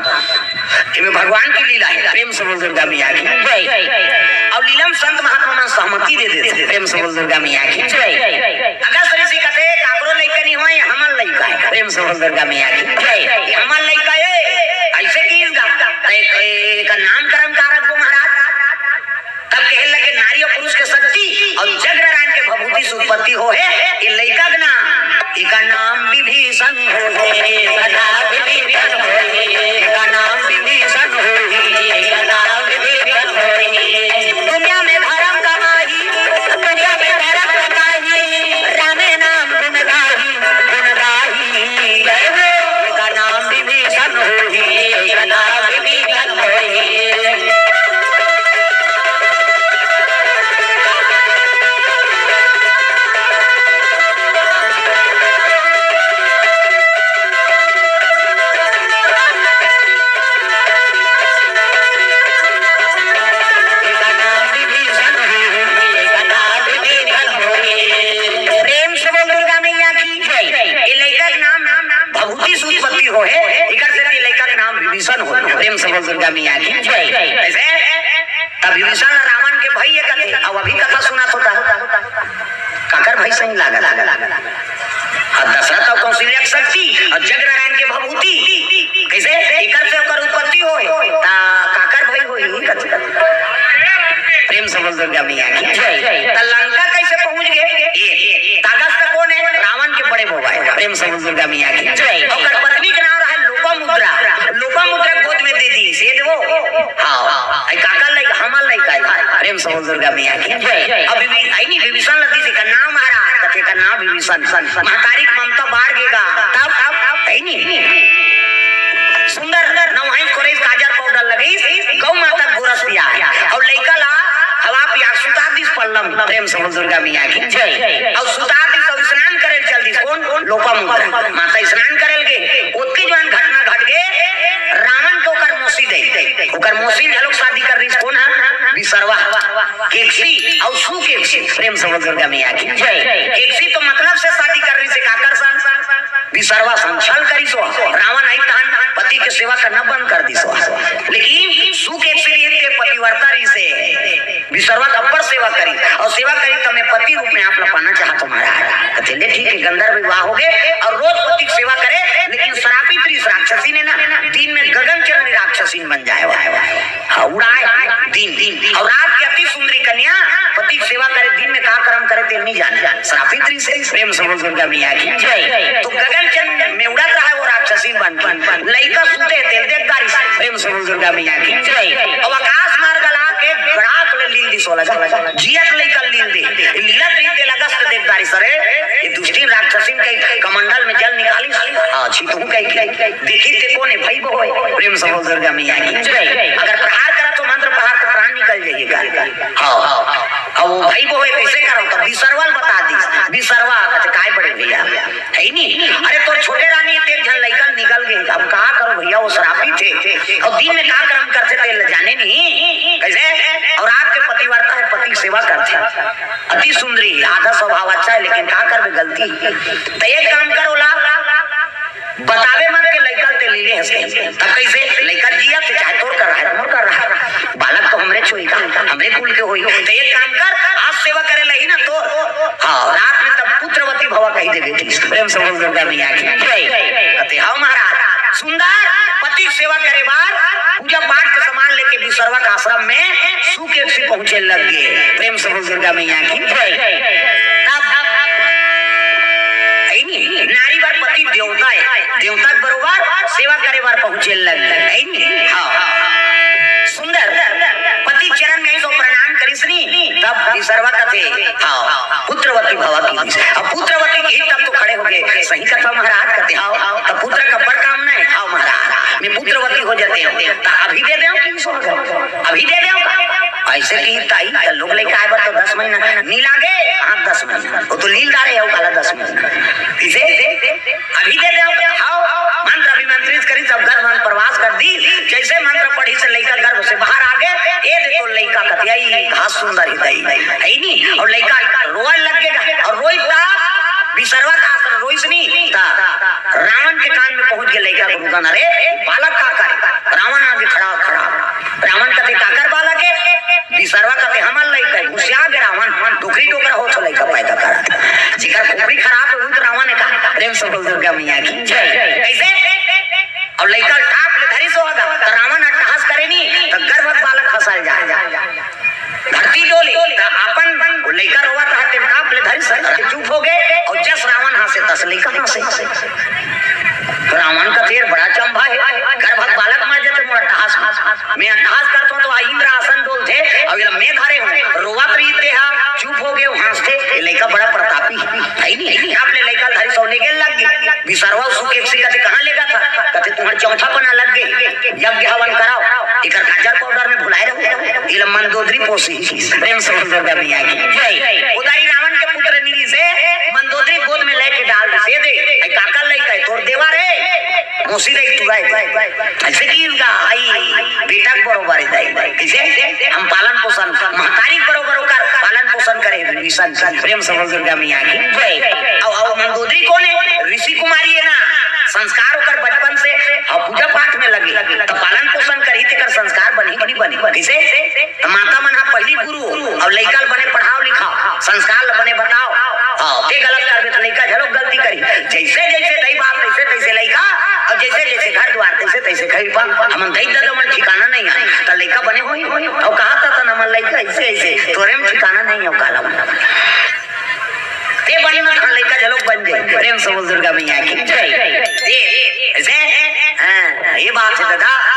एमे भगवान के लीला हे। प्रेम से बोल दुर्गा मैया की जय। अउ लीला में संत महात्मा मन सहमति दे देथे। प्रेम से बोल दुर्गा मैया की जय। अगस्त ऋषि कथे, "काकरो लइका नी होय, हमर लइका हे।" प्रेम से बोल दुर्गा मैया की जय। "हमर लइका हे, अइसे किहिस गा, त एक, एकर नामकरण का रखबो महाराज?" पति होहे, ये लइका के नाम, एकर नाम विभीषण होही, एकर नाम विभीषण होही, एकर नाम विभीषण होही, एकर नाम विभीषण होही। दुनिया में धर्म कमाही, दुनिया में धर्म कमाही, रामे नाम गुण गाही, गुण गाही। जय हो। एकर नाम विभीषण होही, एकर नाम विभीषण होही। प्रेम से बोल दुर्गा मैया की जय। ये लइका के नाम भभूति से उत्पत्ति होहे, एकर से ये लइका के नाम विभीषण हो। प्रेम से बोल दुर्गा मैया की जय। ऐसे तब विभीषण रावण के भई कथे, अब अभी कथा सुनत होता। काकर भई सही लागत। अब दशरथ अउ कौशल्या के शक्ति अउ जग नारायण के भभूति, कैसे एकर से ओकर उत्पत्ति होय, ता काकर भई होय, यही कथे। प्रेम से बोल दुर्गा मैया की जय। त लंका कैसे पहुंच गए? ये, ये, तागस त कौन है? रावण के बड़े बउआ है। प्रेम से बोल दुर्गा मैया की जय। ओकर पत्नी के नाम रहा लोपामुद्रा। लोपामुद्रा गोद में दे दी, से देवो। हाँ, आई काका लइका, हमार लइका है। प्रेम से बोल दुर्गा मैया की जय। अभी भी आई नहीं, विभीषण लगी जी का नाम महाराज, कथे का नाम विभीषण। महतारी के ममता बाढ़ गेगा, तब, तब, आई नहीं। सुंदर नवाई कोरेस काजर पाउडर लगी, गौ माता गोरस दिया है। और लइका ला हवा पिया सुता दिस पल्लम। प्रेम से बोल दुर्गा मैया की जय। और सुता दिस और स्नान करे चल दिस। कौन? लोपामुद्रा। माता स्नान करे लगे। ओतके जवान घटना घट गए, रावण के ओकर मौसी दे, ओकर मौसी घलोक शादी कर रही। कौन है? विसरवा। केकसी और सुकेकसी। प्रेम से बोल दुर्गा मैया की जय। केकसी तो मतलब से शादी कर रही से काकर सन? विसरवा सन। छल करी सो। रावण आई तहन पति के सेवा करना बंद कर दी सो। लेकिन सुकेकसी रही ते पतिव्रता रही से। विसरवा के अब्बड़ सेवा करी और सेवा करी त मैं पति रूप में आप ला पाना चाहत हूँ महाराज। कथे ले ठीक है, गंधर्व विवाह हो गए और रोज पति की सेवा करे, लेकिन श्रापित रही राक्षसी ने ना, दिन में गगन चंद्र राक्षसी बन जाए, वाह, वाह, वाह। हाँ, उड़ाए दिन, दिन और रात के अति सुंदरी कन्या पति की सेवा करे, दिन में का कर्म करे ते नहीं जाने। श्रापित रही से प्रेम से बोल दुर्गा मैया की जय। तो गगन चंद्र में उड़त रहा वो राक्षसी बन के, लइका सूते तेल देख गारी। प्रेम से बोल दुर्गा मैया की जय। अब आकाश मार्ग ला के गड़ाक ले लील दिस वाला जा, जियत लइका लील दे। लीलत रही तेल अगस्त देख गारी सरे, ये दुष्टी राक्षसी के कमंडल में जल निकाली। हाँ, छी तुम कही के देखी ते कौन है भाई वो है। प्रेम से बोल दुर्गा मैया की जय। अगर प्रहार करा तो मंत्र प्रहार के प्राण निकल जाइएगा। हाँ, हाँ, हाँ। अब वो भाई वो है कैसे करो तो विसरवा ल बता दी। विसरवा कहते काय बड़े भैया है नहीं। अरे तो छोटे रानी ते एक झन लइका निकल गए, अब कहा करो भैया, वो श्रापित है। और दिन में का कर्म करते तेल जाने नहीं कैसे। और रात के पतिव्रता है, पति की सेवा करते हैं। अति सुंदरी, आधा स्वभाव अच्छा है, लेकिन का करबे गलती। तो एक काम करो ला, बतावे मत के लइका ते लीले हंसते। तब कैसे लइका जिया के चाहे तोर कर रहा है, मोर कर रहा है, बालक तो हमरे छुई का, हमरे कुल के होई। तो एक काम कर, आज सेवा करे लही ना तो हाँ, रात में तब पुत्रवती भवा कही देबे। प्रेम से बोल दुर्गा मैया की जय। कहते हाँ महाराज, सुंदर पति के सेवा करे बार पूजा पाठ के सामान लेके विसरवा के आश्रम में सुकेकसी पहुंचे लग गए। प्रेम से बोल दुर्गा मैया की जय। तब है नी, नारी बर पति देवता है, देवता के बरोबर सेवा करे बार पहुंचे लग गए, है नी? हाँ। सुंदर पति चरण में सो प्रणाम करिस नी, तब विसरवा कथे, हाँ, पुत्रवती भवा की। अब पुत्रवती की तब तो खड़े हो गए, सही कथा महाराज कहते, हाँ, तब पुत्र का बड़ काम नहीं, हाँ महाराज, मैं पुत्रवती हो जाते हूँ, तो अभी दे दे कि सो अभी दे दे। ऐसे की ताई, त लोग लेके आए बर तो दस महीना नी लागे, हाँ, दस महीना। वो तो लील डारे है, वो काला दस महीना। इसे अभी दे दे, आओ, आओ। मंत्र अभिमंत्रित करी, सब गर्भ में प्रवास कर दी। जैसे मंत्र पढ़ी से लइका गर्भ से बाहर आ गए, ये देखो लइका कतियाई, घास सुंदर ही दई, है नी? और लइका रोए लग गएगा, और रोई ता, विसरवा का आश्रम रोइस नी, ता रावण के कान में पहुंच गए लइका को रुदन, अरे, बालक का करे? रावण आगे खड़ा, खड़ा। रावण कथे, "काकर बालक है?" विसरवा कथे, "हमर लइका है।" घुसिया गे रावण, डोकरी डोकरा हो तो लइका पैदा करा। जेकर खोपड़ी खराब है, वो तो रावण है का? प्रेम से बोल दुर्गा मैया की जय। कैसे? और लइका टाप ले धरी सो होगा, तो रावण अट्टहास करे नी, तो गर्भ बालक खसल जाए। धरती डोले, त अपन लइका रोवत रहा, तेन टाप ले धरी सर, अरे मैं अट्ठास करथों तो आ इंद्र आसन डोलथे, अउ एला मैं धरे हूँ, रोवत रहिथे हा, चुप हो गे, हाँसथे। ये लइका बड़ा प्रतापी हे, हे नी? आप ले लइका ल धरिस अउ लेगे लग गे। बिसरवा सुकेक्सी कथे, "कहाँ लेगथस?" कथे, "तुम्हर चौथापन लग गे, यज्ञ हवन कराओ।" एकर काजर पाउडर में भुलाए रहो, एला मंदोदरी पोसी। प्रेम से बोल दुर्गा मैया की जय। ओ दारी रावण के पुत्र निरी से मंदोदरी गोद में लेके डाल दे, दे, "ए काकर लइका हे, तोर देवर हे।" मौसी देख टुराए दे। अइसे कि इनका आई बेटा के बरोबर हे दाई। कइसे? हम पालन पोषण, महतारी के बरोबर ओकर पालन पोषण करे हे विभीषण। प्रेम से बोल दुर्गा मैया की जय। अउ, अउ मंदोदरी कोन हे? ऋषि कुमारी हे ना, संस्कार ओकर बचपन से, अउ पूजा पाठ में लगे, त पालन पोषण करही तेकर संस्कार बनही कि नहीं बनही? कइसे? त माता मन ह पहिली गुरु, अउ लइका ल बने पढ़ाव लिखाव, संस्कार ल बने बताव। हाँ, ते गलत करबे त लइका घलो गलती करही। जइसे जइसे दई बाप तइसे तइसे लइका, अउ जइसे जइसे घर दुवार तइसे तइसे खइपा। हमन दई ददा मन ठिकाना नहीं आए, त लइका बने होही, होही। अउ कहा त तन हमन लइका अइसे अइसे, तोरे में ठिकाना नहीं हे, काला बना। ते बने मत, हाँ, लइका घलो बन जाए। प्रेम से बोल दुर्गा मैया की जय। ये, अइसे, हाँ, ये बात हे ददा।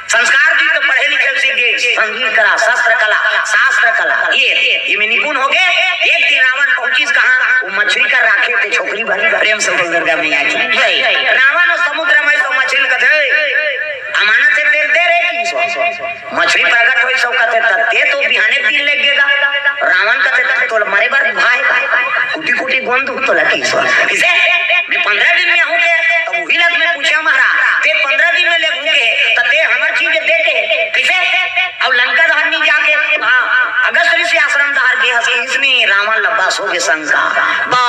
संस्कार दी तो पढ़े लिखे सीख गे, संगीत कला, शस्त्र कला, शास्त्र कला, ये, ये में निपुण हो गे। एक दिन रावण पहुंचिस कहाँ, वो मछरी कर राखे ते छोकरी बन। प्रेम से बोल दुर्गा मैया की जय। रावण अउ समुद्र में तो मछरी ल कथे, "अमानत हे, तेल दे रे।" कि मछरी प्रगट होइस अउ कथे, "त ते तो बिहाने दिन लेगे गा।" रावण कथे, "तोला मरे बर भाई, कुटी कुटी गोंद हूँ तोला।" कि कइसे? मैं पंद्रह दिन में आहूँ के, त उही लग मैं पूछे महाराज, ते पंद्रह दिन में लेगहूँ के, त ते हमर चीज दे के, कइसे? अउ लंका डहर नहीं जाके, हाँ, अगस्त ऋषि आश्रम डहर गे हस, इसने रावण ल बस हो गे शंका। बा,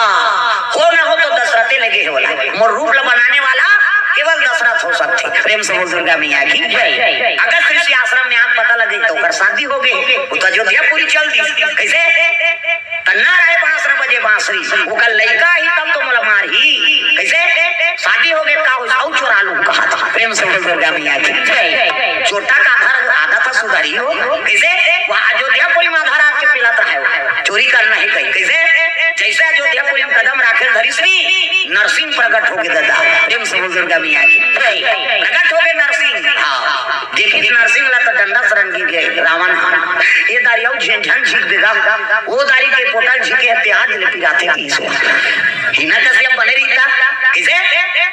हो न हो तो दशरथे लगे हे बोला, मोर रूप ल बनाने वाला केवल दशरथ हो सकथे। प्रेम से बोल दुर्गा मैया की जय। अगस्त ऋषि आश्रम में आके पता लगे त ओकर शादी हो गे, वो तो अयोध्यापुरी चल दिस। कइसे? त ना रहे बांस न बजे बांसुरी, ओकर लइका ही तब तो मोला मारही। कइसे? शादी हो गे का होइस, अउ चोरा लूँ कहा था। प्रेम से बोल दुर्गा मैया की जय। चोटा का आधा, आधा तो सुधरी हो। कइसे? वो अयोध्यापुरी में आधा रात के पिलत रहे हो, चोरी करना हे कही। कइसे? जइसे अयोध्यापुरी में कदम राखे ल धरिस नी, नरसिंह प्रगट हो गे ददा। प्रेम से बोल दुर्गा मैया की जय। प्रगट हो गे नरसिंह। हाँ, देखिस नरसिंह ला त डंडा से रंगी गे रावण ह। ये दारी अउ झिन-, झन झिक देगा। वो दारी के पोटा ल झिके हे, प्याज ले पिराथे कि इसो। हिना कसिया बने रहिता। कइसे?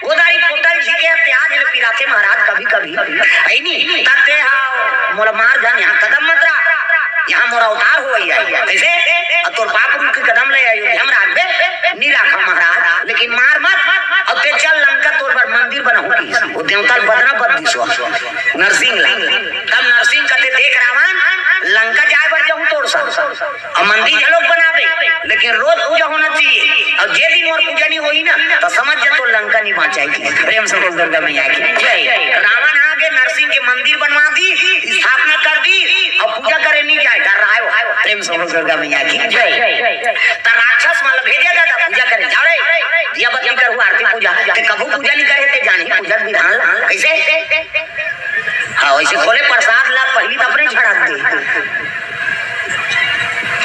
वो दारी पोटा ल झिके हे, प्याज ले पिराथे महाराज कभी कभी। हे नी? त ते हा मोला मार झन, यहाँ कदम मत रख। यहाँ मोर अवतार होवइया हे। कइसे? अउ तोर बाप रूप के कदम ले अयोध्या में राखबे? नहीं राखा महाराज, लेकिन मार मत। अउ ते चल लंका तोर बर मंदिर बनाहूँ कि। वो देवता ल बदना बद दिस नरसिंह ला। तब नरसिंह कथे, "देख रावण, लंका जाए बर जाहूँ तोर संग, अउ मंदिर घलोक बनाबे, लेकिन रोज पूजा होना चाहिए। अउ जे दिन मोर पूजा नहीं होही ना, त समझ जा तोर लंका नहीं बाँचाही।" प्रेम से बोल दुर्गा मैया की जय। रावण आगे नरसिंह के मंदिर बनवा दिस, स्थापना कर दिस, अउ पूजा करे नहीं जाए, डर्राए हो। प्रेम से बोल दुर्गा मैया की जय। त राक्षस मन ल भेजे ददा पूजा करे, "जाव रे, दिया बत्ती करहू, आरती पूजा।" ते कभू पूजा नहीं करे, ते जानही पूजा विधान ला। कइसे? हाँ, वइसे खोले प्रसाद ला पहिली त अपने झड़क दे।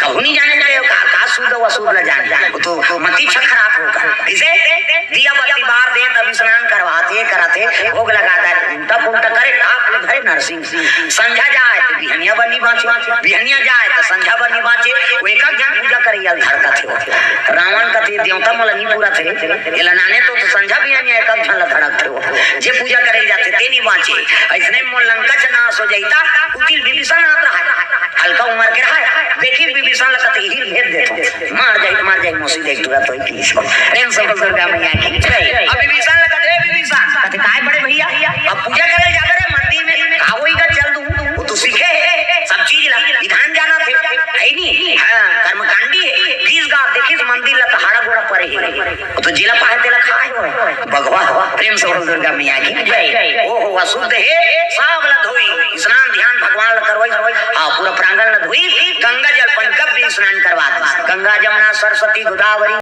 कभू नहीं जाने ते का, का शुद्ध अशुद्ध ला जाने। वो तो मति छखरात होगा। कइसे? दिया बत्ती बार दे, तब स्नान करवाथे, कराथे, भोग लगाथे, उल्टा पुल्टा करे, टाप ले धरे नरसिंह। संझा जाए त बिहनिया बर नहीं बाँचे, बिहनिया जाए त संझा बर नहीं बाँचे। वो एक एक झन पूजा करइया ल धड़कथे। रावण कथे, "देवता मोला नहीं पूरथे, एला नाने तो, तो संझा बिहनिया एक एक झन ला धड़कथे हो। जे पूजा करे जाथे ते नहीं बाँचे। अइसने मोर लंका च नाश हो जाही त।" उतिल विभीषण आत रहा, हल्का उमर के रहा, देखिस विभीषण ला कथे, "इही ल भेज देथों, मार जाही, मार जाही, मौसी देख तुरंत होई।" कि इसको प्रेम से बोल दुर्गा मैया की जय। अब विभीषण ला कथे, "ए विभीषण," कथे, "काय बड़े भैया, अब पूजा करे जाबे रे मंदिर में, का होई गा, चल दूँ।" वो तो सीखे हे सब चीज ला, विधान जानथे, हे नी? हाँ, कर्मकांडी हे। गीस गा देखिस मंदिर ला त हाड़ा गोड़ा परे हे। वो तो जेला पाहे तेला खाए हो। बघवा हो। प्रेम से बोल दुर्गा मैया की जय। ओ हो, अशुद्ध हे, सब ला धोई, स्नान ध्यान भगवान ला करवाई। हाँ, पूरा प्रांगण ला धोई, गंगा जल पंच गभीर स्नान करवा दिस। गंगा जमुना सरस्वती गोदावरी